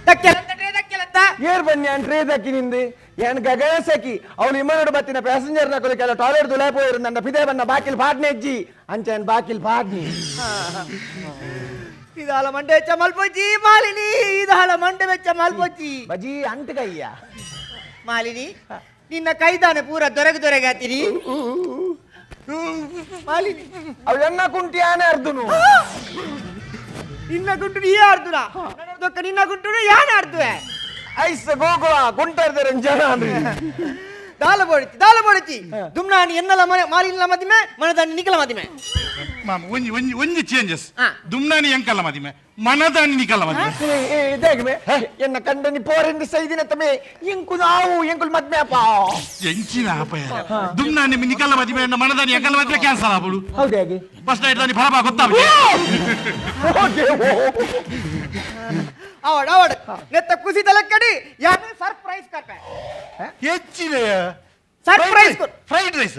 ದಕ್ಕೆಲತ್ತ ಟ್ರೇ ದಕ್ಕೆಲತ್ತ ಏರ್ ಬನ್ನಿ ಅನ್ ಟ್ರೇ ದಕ್ಕಿ ನಿಂದು ಏನ್ ಗಗನ ಸಖಿ ಅವನು ಇಮ್ಮನೋಡು ಬತ್ತಿನ ಪ್ಯಾಸೆಂಜರ್ ನಕೊಲಿ ಕೆಲ ಟಾಯ್ಲೆಟ್ ದುಲೈ ಪೋಯಿರು ನನ್ನ ಪಿದೆ ಬನ್ನ ಬಾಕಿಲ್ ಪಾಡ್ನೆ ಅಜ್ಜಿ ಅಂಚನ್ ಬಾಕಿಲ್ ಪಾಡ್ನಿ ಇದಾಲ ಮಂಡೆ ಬೆಚ್ಚ ಮಲ್ಪೊಚ್ಚಿ ಮಾಲಿನಿ ಇದಾಲ ಮಂಡೆ ಬೆಚ್ಚ ಮಲ್ಪೊಚ್ಚಿ ಬಜಿ ಅಂಟಕಯ್ಯ ಮಾಲಿನಿ ನಿನ್ನ ಕೈದಾನೆ ಪೂರ ದೊರಗು ದೊರಗಾತಿರಿ ಮಾಲಿನಿ ಅವ್ ಎನ್ನ ಕುಂಟಿ ಆನೆ ಅರ್ದುನು ನಿನ್ನ ಗುಂಟು ನೀ ಆಡ್ದುನ ದೊಕ್ಕ ನಿನ್ನ ಗುಂಟು ಯಾನ್ ಆಡ್ದುವೆ ಐಸ್ ಗೋಗುವ ಗುಂಟರ್ದರೆ ಜನ ದಾಲ ಬೋಡಿತಿ ದಾಲ ಬೋಡಿತಿ ದುಮ್ನಾನಿ ಎನ್ನಲ ಮನೆ ಮಾಲಿನಿಲ ಮದಿಮೆ ಮನದಾನಿ ನಿಕಲ ಮದಿಮೆ ಮಾಮ ಒಂಜಿ ಒಂಜಿ ಒಂಜಿ ಚೇಂಜಸ್ ದುಮ್ನಾನಿ ಎಂಕಲ್ಲ ಮದಿಮೆ ಮನದಾನಿ ನಿಕಲ್ಲ ಮದಿಮೆ ಇದಾಗಮೆ ಎನ್ನ ಕಂಡನಿ ಪೋರೆಂದು ಸೈದಿನ ತಮೆ ಎಂಕು ನಾವು ಎಂಕುಲ್ ಮದ್ಮೆ ಅಪ್ಪ ಎಂಚಿನ ಅಪ್ಪಯ್ಯ ದುಮ್ನಾನಿ ನಿಕಲ್ಲ ಮದಿಮೆ ಎನ್ನ ಮನದಾನಿ ಎಂಕಲ್ಲ ಮದಿಮೆ ಕ್ಯಾನ್ಸಲ್ ಆಪುಡು ಹೌದು ಹೇಗೆ ಫಸ್ಟ್ ನೈಟ್ ದಾನಿ ಫಲಪ ಗೊತ್ತಾಗ ಅವಡ ಅವಡ ನೆತ್ತ ಕುಸಿ ತಲಕ್ಕಡಿ ಯಾರು ಸರ್ಪ್ರೈಸ್ ಕರ್ಪೆ ಹೆಚ್ಚಿನ surprise fried rice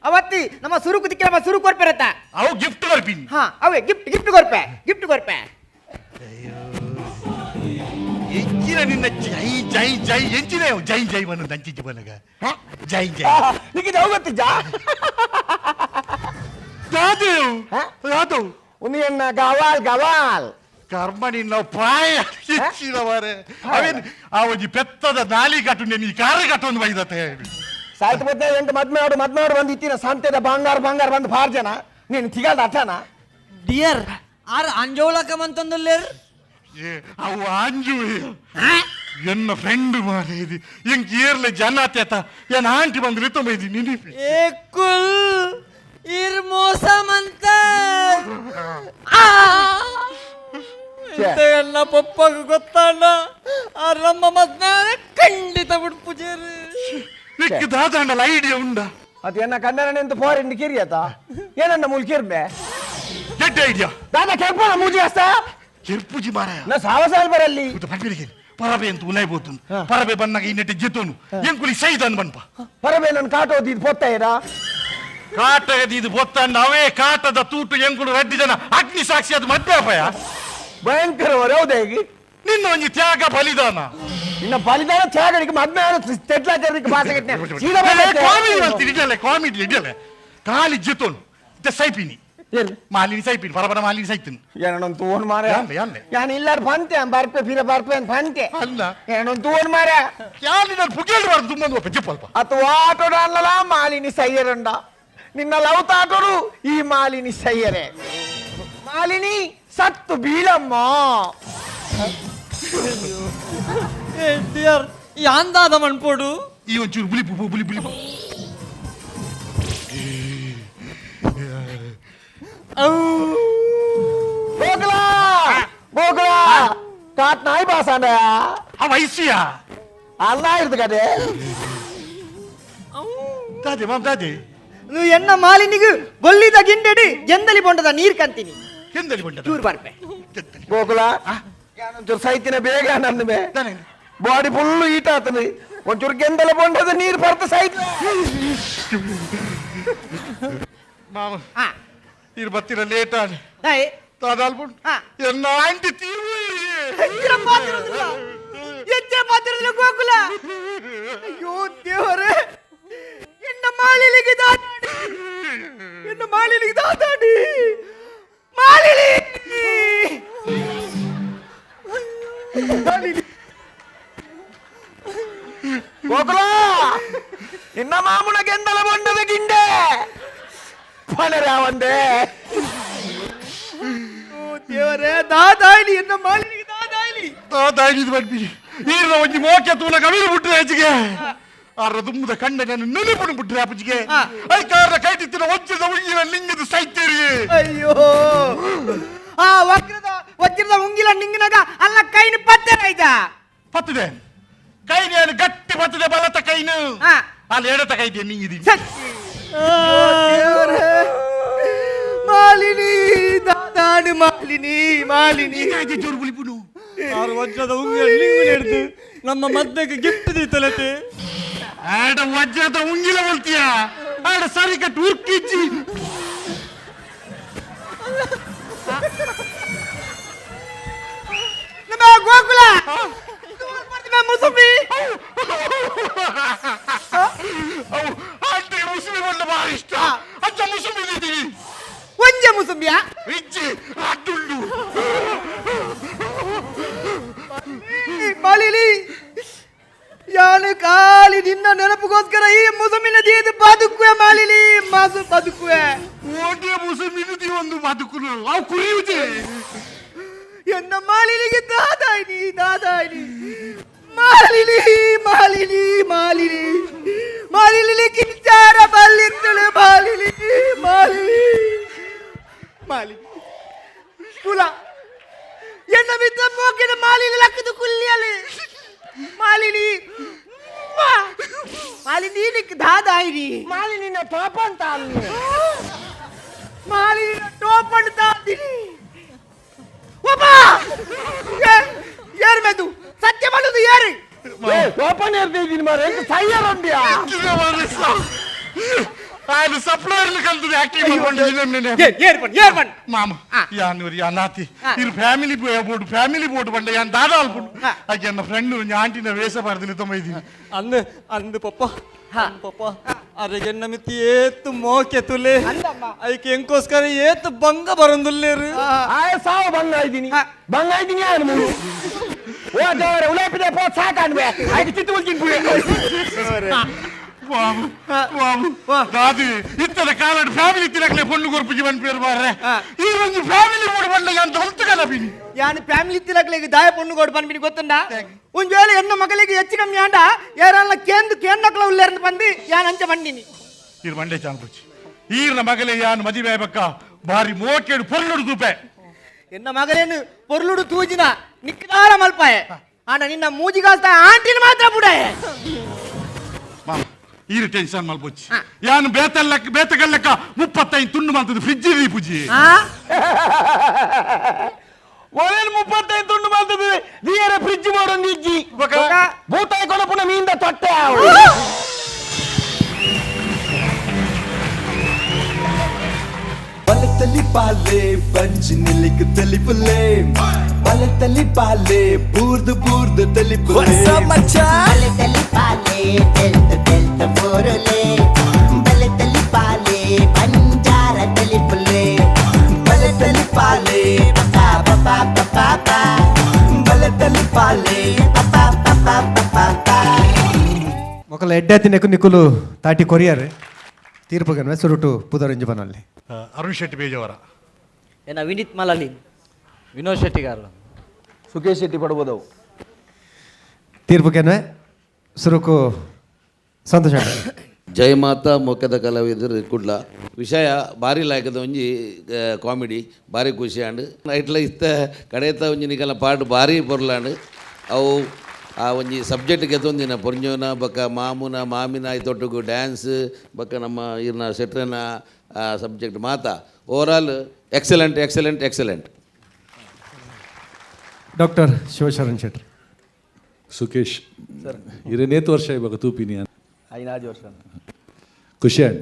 ಅವತ್ತಿ ನಮ್ಮ ಸುರುಕು ದಿಕ್ಕಿ ನಮ್ಮ ಸುರುಕು ಕೊರ್ಪೆರತ್ತ ಅವು ಗಿಫ್ಟ್ ಕೊರ್ಪಿನಿ ಹಾ ಅವೇ ಗಿಫ್ಟ್ ಗಿಫ್ಟ್ ಕೊರ್ಪೆ ಗಿಫ್ಟ್ ಕೊರ್ಪೆ ಎಂಚಿನ ನಿನ್ನ ಜೈ ಜೈ ಜೈ ಎಂಚಿನ ಜೈ ಜೈ ಬನ್ನು ನಂಚಿಂಚಿ ಬನ್ನಗ ಜೈ ಜೈ ನಿಮಗೆ ಯಾವ ಗೊತ್ತಿಜ್ಜಾ ದಾದೇವ್ ಯಾದವ್ ಉನಿ ಎನ್ನ ಗವಾಲ್ ಗವಾಲ್ ಕರ್ಮ ನಿನ್ನ ಪ್ರಾಯ ಹೆಚ್ಚಿನ ಮಾರೆ ಅವೇನ್ ಆ ಒಂಜಿ ಪೆತ್ತದ ನಾಲಿ ಕಟ್ಟು ನೀ ಕಾರು ಕಟ್ಟೊಂದು ಬೈದತ್ತೆ ಸಾಯ್ತು ಬದ್ದೆ ಎಂಟು ಮದ್ಮೆ ಆಡು ಮದ್ಮೆ ಆಡು ಬಂದು ಇತ್ತಿನ ಸಂತೆದ ಬಂಗಾರ ಬಂಗಾರ ಬಂದು ಬಾರ್ ಜನ ನೀನು ತಿಗಲ್ದ ಅರ್ಥನ ಡಿಯರ್ ಆರ್ ಅಂಜೋಲಕ ಮಂತಂದುಲ್ಲೇರ್ ಏ ಅವು ಅಂಜು ಎನ್ನ ಫ್ರೆಂಡ್ ಮಾರೆ ಇದು ಎಂಕ್ ಏರ್ಲೆ ಜನ ಆತೇತ ಏನ್ ಆಂಟಿ ಬಂದು ರಿತೊಂಬೈದಿ ನಿನಿಪಿ ಏ ಕುಲ್ ಇರ್ ಮೋಸ ಮಂತ ಆ ಇಂತೆಲ್ಲ ಪಪ್ಪಗ ಗೊತ್ತಾಂಡ ಆ ನಮ್ಮ ಮದ್ವೆ ಖಂಡಿತ ಬಿಡ್ಪುಜೇರು. ನಿಕ್ಕು ದಾದಾಂಡಲ ಐಡಿಯಾ ಉಂಡ. ಅದು ಎನ್ನ ಕನ್ನಡ ಎಂತ ಫಾರಿನ್ ಕಿರಿಯತ ಏನನ್ನ ಮೂಲ ಕಿರ್ಬೆ. ಕೆಟ್ಟ ಐಡಿಯಾ. ದಾದಾ ಕೆರ್ಪಣ ಮೂಜಿ ಅಸ್ತ. ಕೆರ್ಪುಜಿ ಮಾರಾಯ. ನಾ ಸಾವ ಸಾಲ್ ಬರಲ್ಲಿ. ಪಲ್ಪಿರಿಗೆ ಪರಬೆ ಅಂತ ಉಲಾಯ್ಬೋದು. ಪರಬೆ ಬನ್ನಾಗ ಈ ನೆಟ್ಟೆ ಜಿತ್ತೋನು ಎಂಕುಲಿ ಸೈದಾನ್ ಬನ್ಪ. ಪರಬೆ ನನ್ನ ಕಾಟೋದು ಇದು ಪೊತ್ತ ಇರಾ. ಕಾಟದ ಇದು ಬೊತ್ತಂಡ ಅವೇ ಕಾಟದ ತೂಟು ಎಂಕುಲು ರಡ್ಡಿ ಜನ ಅಗ್ನಿ ಸಾಕ್ಷಿ ಅದು ಮದ್ವೆ ಅಪಾಯ. ಭಯಂಕರ ಹೌದೇ ನಿನ್ನ ಒಂಜಿ ತ್ಯಾಗ ಬಲಿದಾನ. ನಿನ್ನ ಬಲಿದಾನ ತ್ಯಾಗಡಿಗೆ ಮದ್ವೆ ತೆಟ್ಲಾಚಾರಕ್ಕೆ ಭಾಷೆ ಸೀದಾ ಕಾಮಿಡಿ ಮಾಡ್ತೀನಿ ಇಡಲೆ ಕಾಮಿಡಿ ಇಡಲೆ ಖಾಲಿ ಜಿತ್ತೋನು ಇತ್ತೆ ಸೈಪಿನಿ ಮಾಲಿನಿ ಸೈಪಿನಿ ಪರಬರ ಮಾಲಿನಿ ಸೈತೀನಿ. ಏನೊಂದು ತೂವನ್ ಮಾರ. ಯಾನ್ಲೆ ಯಾನ್ ಇಲ್ಲಾರ ಬಂತೆ ಬರ್ಪೆ ಫಿರ ಬರ್ಪೆ ಅಂತ ಬಂತೆ. ಅಲ್ಲ ಏನೊಂದು ತೂವನ್ ಮಾರ. ಯಾನ್ ನಾನು ಪುಗೇಳಿ ಬಾರ್ದು ತುಂಬ ಒಪ್ಪ ಜಿಪ್ಪಲ್ಪ. ಅಥವಾ ಆಟೋಡ ಅನ್ನಲ್ಲ ಮಾಲಿನಿ ಸೈಯರಂಡ ನಿನ್ನ ಲವ್ ತಾಟೋಡು ಈ ಮಾಲಿನಿ ಸೈಯರೆ ಮಾಲಿನಿ ಸತ್ತು ಬೀಳಮ್ಮ. ಡಿಯರ್ ಯಾಂದಾದ ಮಣ್ಪೋಡು. ಈ ಒಂಚೂರು bully bully bully Gokula Gokula ಕಾಟ್ ನಾಯಿ ಬಾಸಾಂಡ. ಆ ವಯಸ್ಸಿಯ ಅಲ್ಲ ಇರ್ದು ಕಡೆ. ದಾದೆ ಮಾಮ್ ದಾದೆ. నువ్వు ఎన్న మాలిನಿಗೆ ಬೊಲ್ಲಿದ ಗಿಂಡೆಡಿ ಎಂದಲಿ ಬೊಂಡದ ನೀರ್ ಕಂತೀನಿ. ಎಂದಲಿ ಬಂಡ ಚೂರು ಬರ್ಪೆ. ಗೋಕುಲ ಒಂಚೂರು ಸೈತಿನ ಬೇಗ ನಂದು ಬೇ body full heat ಆತದೆ ಒಂಚೂರು ಗೆಂದಲ ಬೊಂಡದ ನೀರು ಬರ್ತ ಸೈತ್. ಮಾಮ ಇರು ಬತ್ತಿರ ಲೇಟ್ ಆದ ದಾದಾಲ್ಬುಂಡ್ ಎನ್ನ ಆಂಟಿ ತೀರು ಎಚ್ಚರ ಪಾತಿರೋದಿಲ್ಲ ಎಚ್ಚರ ಪಾತಿರೋದಿಲ್ಲ ಗೋಕುಲ. ಅಯ್ಯೋ ದೇವರೇ ಎನ್ನ ಮಾಲಿನಿಗೆ ದಾದಾಡಿ ಎನ್ನ ಮಾಲಿನಿಗೆ ದಾದಾಡಿ ಮಾಲಿನಿ ಮಾಲಿನಿ. ಗೋಕುಲ ನಿನ್ನ ಮಾಮುನ ಗೆಂದಲ ಬೊಂಡದ ಗಿಂಡೆ ಪಣರಾವಂದೆ. ದೇವರೇ ದಾದಾಯ್ಲಿ ಎನ್ನ ಮಾಲಿನಿಗೆ ದಾದಾಯ್ಲಿ ದಾದಾಯ್ಲಿ ಬಂದಿ ಈರ್ನ ಒಂಜಿ ಮೋಕೆ ತೂನ ಕವಿರು ಬಿಟ್ರೆ ಹೆಚ್ಚಿಗೆ ಆರ ದುಮ್ಮದ ಕಂಡ ನಾನು ನೆನಪುಡು ಬಿಟ್ರೆ ಅಪ್ಪಜಿಗೆ I ಕಾರ ಕೈ ತಿತ್ತಿನ ಒಜ್ಜದ ಉಂಗಿಲ ನಿಂಗದು ಸೈತೇರಿ. ಅಯ್ಯೋ ಆ ವಕ್ರದ ವಜ್ರದ ಉಂಗಿಲ ನಿಂಗಿನಾಗ ಅಲ್ಲ ಕೈನ ಪತ್ತೆ ಆಯ್ತಾ ಪತ್ತದೆ ಕೈ ನಾನು ಗಟ್ಟಿ ಪತ್ತದೆ ಬಲತ ಕೈನು ಅಲ್ಲಿ ಎಡತ ಕೈ ನಿಂಗಿದಿ. ಮಾಲಿನಿ ದಾದಾಡು ಮಾಲಿನಿ ಮಾಲಿನಿ. ಜೋರು ಬುಲಿಪುನು ಆರು ವಜ್ರದ ಉಂಗಿಲ ನಿಂಗು ಹಿಡ್ದು ನಮ್ಮ ಮದ್ದೆಗೆ ಗಿಫ್ಟ್ ದೀತಲತೆ. ಆಡ ವಜ್ರದ ಉಂಗಿಲ बोಲ್ತೀಯ ಆಡ ಸರಿ ಕಟ್ಟು ಉರ್ಕಿಜ್ಜಿ. ನಮ್ಮ ಗೋಕುಲ ಮುಸುಂಬಿ ಆಂಟಿ ಮುಸುಂಬಿ ಬಂದ ಭಾರಿ ಇಷ್ಟ ಅಜ್ಜ ಮುಸುಂಬಿ ಇದ್ದೀನಿ. ಒಂಜೆ ಮುಸುಂಬಿಯಾ ಇಜ್ಜಿ ಅಡ್ಡುಳ್ಳು ಮಾಲಿನಿ ಯಾನು ಖಾಲಿ ನಿನ್ನ ನೆನಪಿಗೋಸ್ಕರ ಈ ಮುಸುಮಿನ ದೀದು ಬದುಕುವೆ ಮಾಲಿನಿ ಮಾಸು ಬದುಕುವೆ. ಓಟೆ ಮುಸುಮಿನ ಒಂದು ಬದುಕುಲು ಅವು ಕುರಿಯುದೇ. ಎನ್ನ ಮಾಲಿನಿಗೆ ದಾದಾಯ್ನಿ ದಾದಾಯ್ನಿ ಮಾಲಿನಿ ಮಾಲಿನಿ ಮಾಲಿನಿ ಮಾಲಿನಿ ಕಿಂಚಾರ ಬಲ್ಲಿತ್ತಳು ಮಾಲಿನಿ ಮಾಲಿನಿ ಮಾಲಿನಿ ಕುಲ ಎನ್ನ ಮಿತ್ರ ಮೋಕಿನ ಮಾಲಿನಿ ಲಕ್ಕದು ಕುಲ್ಲಿಯಲಿ ಮಾಲಿನಿ ಮಾಲಿನಿ ನಿಕ್ ದಾದಾಯ್ನಿ ಮಾಲಿನಿನ ಪಾಪ ಅಂತ ಅಲ್ಲ ಮಾಲಿನಿ ಟೋಪ್ ಅಂತ ಅಂತೀನಿ. ಒಬ್ಬ ಯಾರು ಮೆದು ಸತ್ಯ ಮಾಡೋದು ಯಾರು? ಓಪನ್ ಇರ್ತಿದ್ದೀನಿ ಮಾರ್ರೆ ಸೈಯರ್ ಉಂಡಿಯಾ. ఆయన సప్లయర్లు కలుతుంది యాక్టింగ్ మామ యాన్ యానాతి ಇರು family board family board ಬಂಡ ಯಾನ್ ದಾದಾ ಅಲ್ಪುಂಡು ಆಕೆ ನನ್ನ ಫ್ರೆಂಡ್ ಆಂಟಿನ ವೇಷ ಬಾರ್ದಿಲ್ಲ ತೊಂಬ ಇದ್ದೀನಿ. ಅಂದು ಅಂದು ಪಪ್ಪ ಪಪ್ಪ ಅರೆಗೆನ್ನ ಮಿತಿ ಏತು ಮೋಕೆ ತುಲೆ ಐಕೆ ಎಂಕೋಸ್ಕರ ಏತು ಬಂಗ ಬರಂದುಲ್ಲೇರು. ಆಯ ಸಾವು ಬಂಗ ಇದ್ದೀನಿ ಬಂಗ ಇದ್ದೀನಿ ಯಾನು ಮೂರು ಓ ದೇವರೇ ಉಲೇಪಿದೆ ಪೋ ಸಾಕಾಣ್ಬೆ ಐದು ಚಿತ್ತು ಉಲ್ಕಿನ್ ಪುಳಿ. ಬಾಬು ಬಾಬು ದಾದಿ ಇತ್ತದ ಕಾಲಡ್ ಫ್ಯಾಮಿಲಿ ತಿರಕ್ಲೆ ಪೊಣ್ಣು ಕೊರ್ಪುಜಿ ಬನ್ ಪೇರು ಮಾರ್ರೆ ಈ ಒಂದು ಫ್ಯಾಮಿಲಿ ಬೋರ್ಡ್ ಬಂಡ ಯಾನ್ ದೊಲ್ತ ಕಲಪಿನಿ. ಯಾನು ಫ್ಯಾಮಿಲಿ ತಿರಕ್ಲೆಗೆ ದಾಯ ಪೊಣ್ಣು ಕೊಡು ಪನ್ಪಿನಿ ಗೊತ್ತುಂಡ. ಒಂದ್ ವೇಳೆ ಎನ್ನ ಮಗಳಿಗೆ ಹೆಚ್ಚು ಕಮ್ಮಿ ಆಂಡ ಯಾರಲ್ಲ ಕೇಂದು ಕೇಂದಕ್ಲ ಉಲ್ಲೇರ್ನ ಬಂದು ಯಾನ್ ಅಂಚ ಬಂಡಿನಿ. ಇರು ಮಂಡೆ ಚಾನ್ಪುಚಿ ಈರ್ನ ಮಗಲೆ ಯಾನ್ ಮದುವೆ ಬಕ್ಕ ಭಾರಿ ಮೋಕೆಡು ಪೊರ್ಲುಡು ತೂಪೆ. ಎನ್ನ ಮಗನೇನು ಪೊರ್ಲುಡು ತೂಜಿನ ನಿಕ್ಕದಾರ ಮಲ್ಪಾಯೆ ಆಂಡ ನಿನ್ನ ಮೂಜಿಗಾಸ್ತ ಆಂಟಿನ ಮಾತ್ರ ಬುಡಾಯೆ. ಮಾಮ ಈರು ಟೆನ್ಷನ್ ಮಲ್ಪೊಚ್ಚಿ ಯಾನು ಬೇತಲ್ಲಕ್ಕ ಬೇತಗಲ್ಲಕ್ಕ 35 ತುಂಡು ಮಾಡ್ತದೆ ಫ್ರಿಜ್ ಪೂಜಿ. ಒಲೇನು 35 ತುಂಡು ಮಾಡ್ತದೆ ನೀರ ಫ್ರಿಜ್ ಮಾಡೋದು ಇಜ್ಜಿ ಬೂತಾಯಿ ಕೊಡಪುನ ಮೀಂದ ತೊಟ್ಟೆ ಆವು. ಬಲತಲಿ ಪಾಲೆ ಬಂಜಿ ನಿಲಿಕ್ ತಲಿಪುಲೆ ಬಲತಲಿ ಪಾಲೆ ಬೂರ್ದು ಬೂರ್ದು ತಲಿಪುಲೆ. ಬಲತಲಿ ಪಾಲೆ ತೆಲ್ತ ತೆಲ್ತ ಬೋರುಲೆ ಬಲತಲಿ ಪಾಲೆ ಬಂಜಾರ ತಲಿಪುಲೆ ಬಲತಲಿ ಪಾಲೆ ಪಾ ಪಾ ಪಾ ಪಾ ಪಾ ಬಲತಲಿ ಪಾಲೆ ಪಾ ಪಾ ಪಾ ಪಾ ಪಾ. ಮೊಕಲ ಎಡ್ಡೆ ತಿನ್ನಕು ನಿಕುಲು ತಾಟಿ ಕೊರಿಯರ್ ತೀರ್ಪು ಗನ್ವೆ ಸುರುಟು ಪುದರಿಂಜು ಬನಲ್ಲಿ. ಅರುಣ್ ಶೆಟ್ಟಿ ಬೇಜವರ. ಎನ್ನ ವಿನೀತ್ ಮಲಲಿ. ವಿನೋದ್ ಶೆಟ್ಟಿ ಗಾರ್ಲ. ಸುಖೇಶ್ ಶೆಟ್ಟಿ ಪಡ್ಬೋದವು. ತೀರ್ಪು ಕೆನ್ವೆ ಸುರುಕು ಸಂತೋಷ. ಜಯಮಾತಾ ಮೊಕ್ಕದ ಕಲಾವಿದರು ಕುಡ್ಲ ವಿಷಯ ಭಾರಿ ಲಾಯಕದ ಒಂಜಿ ಕಾಮಿಡಿ ಭಾರಿ ಖುಷಿ ಆಂಡ್ ಐಟ್ಲ ಇತ್ತ ಕಡೆತ ಒಂಜಿ ನಿಕಲ ಪಾಟ್ ಭಾರಿ ಪೊರ್ಲಾಂಡ್ ಅವು ಆ ಒಂಜಿ ಸಬ್ಜೆಕ್ಟ್ ಗೆತ್ತೊಂದಿನ ಪೊರ್ಂಜೋನ ಬೊಕ್ಕ ಮಾಮುನ ಮಾಮಿನ ಐತೊಟ್ಟುಗು ಡ್ಯಾನ್ಸ್ ಬೊಕ್ಕ ನಮ್ಮ ಇರ್ನ ಶೆಟ್ರನ ಸಬ್ಜೆಕ್ಟ್ ಮಾತಾ overall excellent excellent excellent. Doctor Shivasharan Shetty. Sukhesh ಇರನೇತು ವರ್ಷ ಇವಾಗ ತೂಪಿನಿ. ಐನಾಜು ವರ್ಷ. ಖುಷಿ and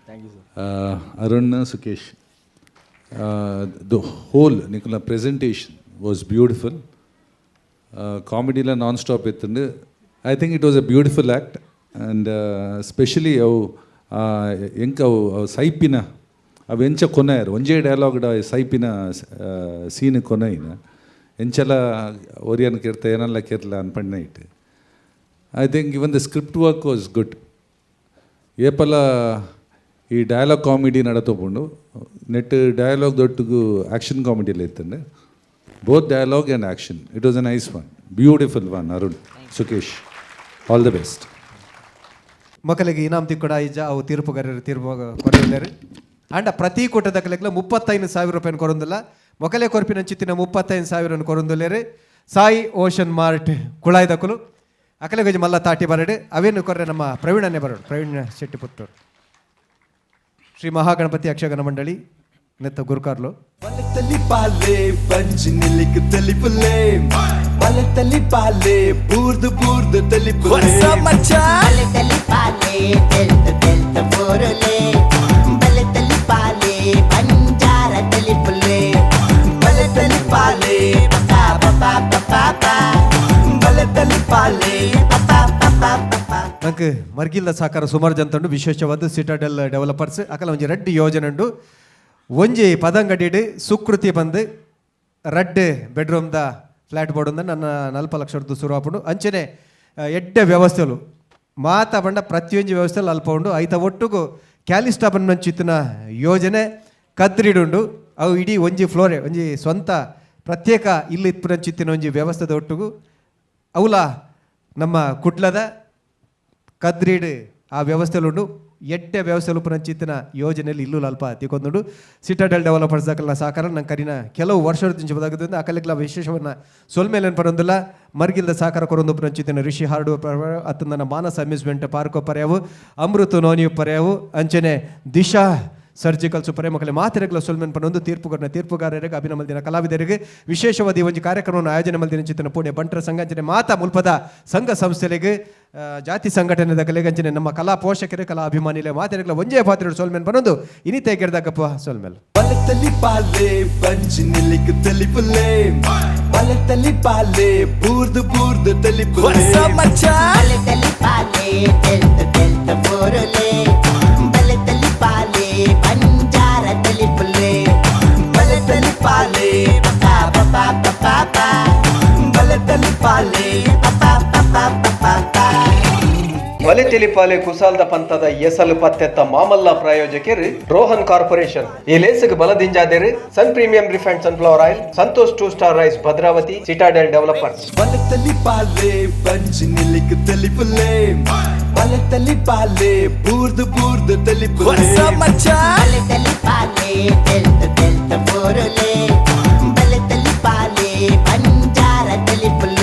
thank you sir. Arun Sukhesh the whole ನಿಕುಲ್ನ presentation was beautiful. ಕಾಮಿಡಿಲ non stop ಇತ್ತಂದು. I think it was a beautiful act and specially ಅವು ಎಂಕ ಅವು ಅವು ಸೈಪಿನ ಅವು ಎಂಚ ಕೊನೆಯರು ಒಂಜೇ ಡೈಲಾಗ್ ಸೈಪಿನ ಸೀನ್ ಕೊನೆಯಿನ ಎಂಚಲ ಒರಿಯನ್ ಕೆರ್ತ ಏನೆಲ್ಲ ಕೇರ್ಲ ಅನ್ಪಣ್ಣ it. I think even the script work was good. ಏಪಲ ಈ dialogue comedy ನಡತೋಪುಂಡು ನೆಟ್ ಡೈಲಾಗ್ ದೊಟ್ಟುಗು ಆ್ಯಕ್ಷನ್ ಕಾಮಿಡಿಯಲ್ಲಿ ಇತ್ತಂಡೆ both dialogue and action it was a nice one beautiful one. Arun Sukhesh all the best. ಮಕ್ಕಳಿಗೆ ಇನಾಮ್ ತಿಕ್ಕಡ ಇಜ್ಜ ಅವು ತೀರ್ಪುಗಾರರು ತೀರ್ಪು ಕೊರೊಂದಿಲ್ಲೆರ್. ಆಂಡ ಪ್ರತಿ ಕೂಟದಕಲೆಗ್ಲ 35,000 ರೂಪಾಯಿನ ಕೊರೊಂದಿಲ್ಲ ಮೊಕಲೆ ಕೊರ್ಪಿನ ಚಿತ್ತಿನ 35,000 ಕೊರೊಂದುಲ್ಲೆರ್. ಸಾಯಿ ಓಷನ್ ಮಾರ್ಟ್ ಕುಳಾಯ್ದಕುಲು ಅಕಲೆಗೊಜಿ ಮಲ್ಲ ತಾಟಿ ಬರಡು ಅವೇನು ಕೊರ್ರೆ ನಮ್ಮ ಪ್ರವೀಣನೇ ಬರಡು ಪ್ರವೀಣ್ ಶೆಟ್ಟಿ ಪುತ್ತೂರು ಶ್ರೀ ಮಹಾಗಣಪತಿ ಯಕ್ಷಗಾನ ಮಂಡಳಿ ನೆತ್ತ ಗುರುಕಾರ್ಲು. ಬಲತಲಿ ಪಾಲೆ ಬಂಜಿ ನಿಲಿಕ್ ತಲಿಪುಲೆ ಬಲತಲಿ ಪಾಲೆ ಬೂರ್ದು ಬೂರ್ದು ತಲಿಪುಲೆ. ಬಲತಲಿ ಪಾಲೆ ತೆಲ್ತ ತೆಲ್ತ ಬೋರುಲೆ ಬಲತಲಿ ಪಾಲೆ ಬಂಜಾರ ತಲಿಪುಲೆ ಬಲತಲಿ ಪಾಲೆ ಪಾ ಪಾ ಪಾ ಪಾ ಪಾ ಬಲತಲಿ ಪಾಲೆ ಪಾ ಪಾ ಪಾ ಪಾ. ನಂಗೆ ಮರ್ಗಿಲ್ದ ಸಾಕಾರ ಸುಮಾರು ಜನ ವಿಶೇಷವಾದ ಸಿಟಾಡೆಲ್ ಡೆವಲಪರ್ಸ್ ಅಕಲ ಒಂಜಿ ರಡ್ಡ್ ಯೋಜನೆ ಉಂಡು. ಒಂಜಿ ಪದಂಗಡಿಡ್ ಸುಕೃತಿ ಬಂದು ರಡ್ಡ್ ಬೆಡ್ರೂಮ್ದ ಫ್ಲಾಟ್ ಬೋರ್ಡ್ ನನ್ನ 40 ಲಕ್ಷ ಶುರು ಆಪುಂಡು. ಅಂಚನೆ ಎಡ್ಡೆ ವ್ಯವಸ್ಥೆಲು ಮಾತ ಬಂಡ ಪ್ರತಿಯೊಂಜಿ ವ್ಯವಸ್ಥೆಲು ಅಲ್ಪ ಉಂಡು. ಐತ ಒಟ್ಟುಗು ಕ್ಯಾಲಿಸ್ಟಾ ಬಂಚಿತ್ತಿನ ಯೋಜನೆ ಕದ್ರಿಡುಂಡು. ಅವು ಇಡೀ ಒಂಜಿ ಫ್ಲೋರೆ ಒಂಜಿ ಸ್ವಂತ ಪ್ರತ್ಯೇಕ ಇಲ್ಲಿ ಇಪ್ಪುನಂಚಿತ್ತಿನ ಒಂಜಿ ವ್ಯವಸ್ಥೆದ ಒಟ್ಟುಗು ಅವುಲ ನಮ್ಮ ಕುಡ್ಲದ ಕದ್ರಿಡ್ ಆ ವ್ಯವಸ್ಥೆಲುಂಡು. ಎಡ್ಡೆ ವ್ಯವಸ್ಥೆಲು ಪುನಂಚಿತ್ತಿನ ಯೋಜನೆಯಲ್ಲಿ ಇಲ್ಲೂ ಅಲ್ಪ ತಿಕ್ಕೊಂದುಂಡು. ಸಿಟಾಡೆಲ್ ಡೆವಲಪರ್ಸ್ ದಾಕಲ್ನ ಸಹಕಾರ ನಂಗೆ ಕರಿನ ಕೆಲವು ವರ್ಷದ ಬದಾಗದಿಂದ ಅಕಲಿಕ್ಲ ವಿಶೇಷವನ್ನ ಸೊಲ್ಮೇಲೆ ಪರೊಂದಿಲ್ಲ. ಮರ್ಗಿಲ್ದ ಸಹಕಾರ ಕೊರೊಂದು ಪುನಂಚಿತ್ತಿನ ಋಷಿ ಹಾರ್ಡು ಅತ್ತಂದನ ಮಾನಸ ಅಮ್ಯೂಸ್ಮೆಂಟ್ ಪಾರ್ಕ್ ಪರ್ಯಾವು ಅಮೃತ ನೋನಿಯು ಪರ್ಯಾವು ಅಂಚನೆ ದಿಶಾ ಸರ್ಜಿಕಲ್ ಸುಪರೆ ಮಕ್ಕಳ ಮಾತಿರಗ್ಲ ಸೊಲ್ಮೆನ್ ಪನೊಂದು ತೀರ್ಪುಗಾರನ ತೀರ್ಪುಗಾರರಿಗೆ ಅಭಿನಮಲ್ದಿನ ಕಲಾವಿದರಿಗೆ ವಿಶೇಷವಾದ ಈ ಒಂದು ಕಾರ್ಯಕ್ರಮವನ್ನು ಆಯೋಜನೆ ಮಲ್ದಿನ ಚಿತ್ತನ ಪುಣ್ಯ ಬಂಟರ ಸಂಘ ಅಂಚನೆ ಮಾತಾ ಮುಲ್ಪದ ಸಂಘ ಸಂಸ್ಥೆಗಳಿಗೆ ಜಾತಿ ಸಂಘಟನೆದ ಕಲೆಗಂಚನೆ ನಮ್ಮ ಕಲಾ ಪೋಷಕರು ಕಲಾ ಅಭಿಮಾನಿಲೆ ಮಾತಿರಗ್ಲ ಒಂಜೇ ಪಾತ್ರ ಸೊಲ್ಮೆನ್ ಪನೊಂದು ಇನಿತೆ ಗೆರ್ದಗಪ್ಪ ಸೊಲ್ಮೆಲ್. ಬಲತಲಿ ಪಾಲೆ ಬಂಜಿ ನಿಲಿಕ್ ತಲಿಪುಲೆ ಬಲತಲಿ ಪಾಲೆ ಬೂರ್ದು ಬೂರ್ದು ತಲಿಪುಲೆ. ಬಲತಲಿ ಪಾಲೆ ತೆಲ್ತ ತೆಲ್ತ ಬೋರುಲೆ ಬಲತಲಿ ಪಾಲೆ ಬಂಜಾರ ತಲಿಪುಲೆ ಬಲತಲಿ ಪಾಲೆ ಪಾ ಪಾ ಪಾ ಪಾ ಪಾ ಬಲತಲಿ ಪಾಲೆ ಪಾ ಪಾ ಪಾ ಪಾ ಪಾ. ಬಲೆ ತೆಲಿಪಾಲೆ ಕುಸಾಲ್ದ ಪಂತದ ಎಸಲು ಪತ್ತೆತ್ತ ಮಾಮಲ್ಲ ಪ್ರಾಯೋಜಕರು ರೋಹನ್ ಕಾರ್ಪೊರೇಷನ್. ಈ ಲೇಸುಗೆ ಬಲದಿಂಜಾದೇರು Sun premium refined sunflower oil, Santosh two star rice Bhadravati, Citadel developers. ಬಲತಲಿ ಪಾಲೆ ಬಂಜಿ ನಿಲಿಕ್ ತಲಿಪುಲೆ ಬಲತಲಿ ಪಾಲೆ ಬೂರ್ದು ಬೂರ್ದು ತಲಿಪುಲೆ. ಬಲತಲಿ ಪಾಲೆ ತೆಲ್ತ ತೆಲ್ತ ಬೋರುಲೆ. ಬಂಜಾರ ತೆಲಿಪುಲೆ.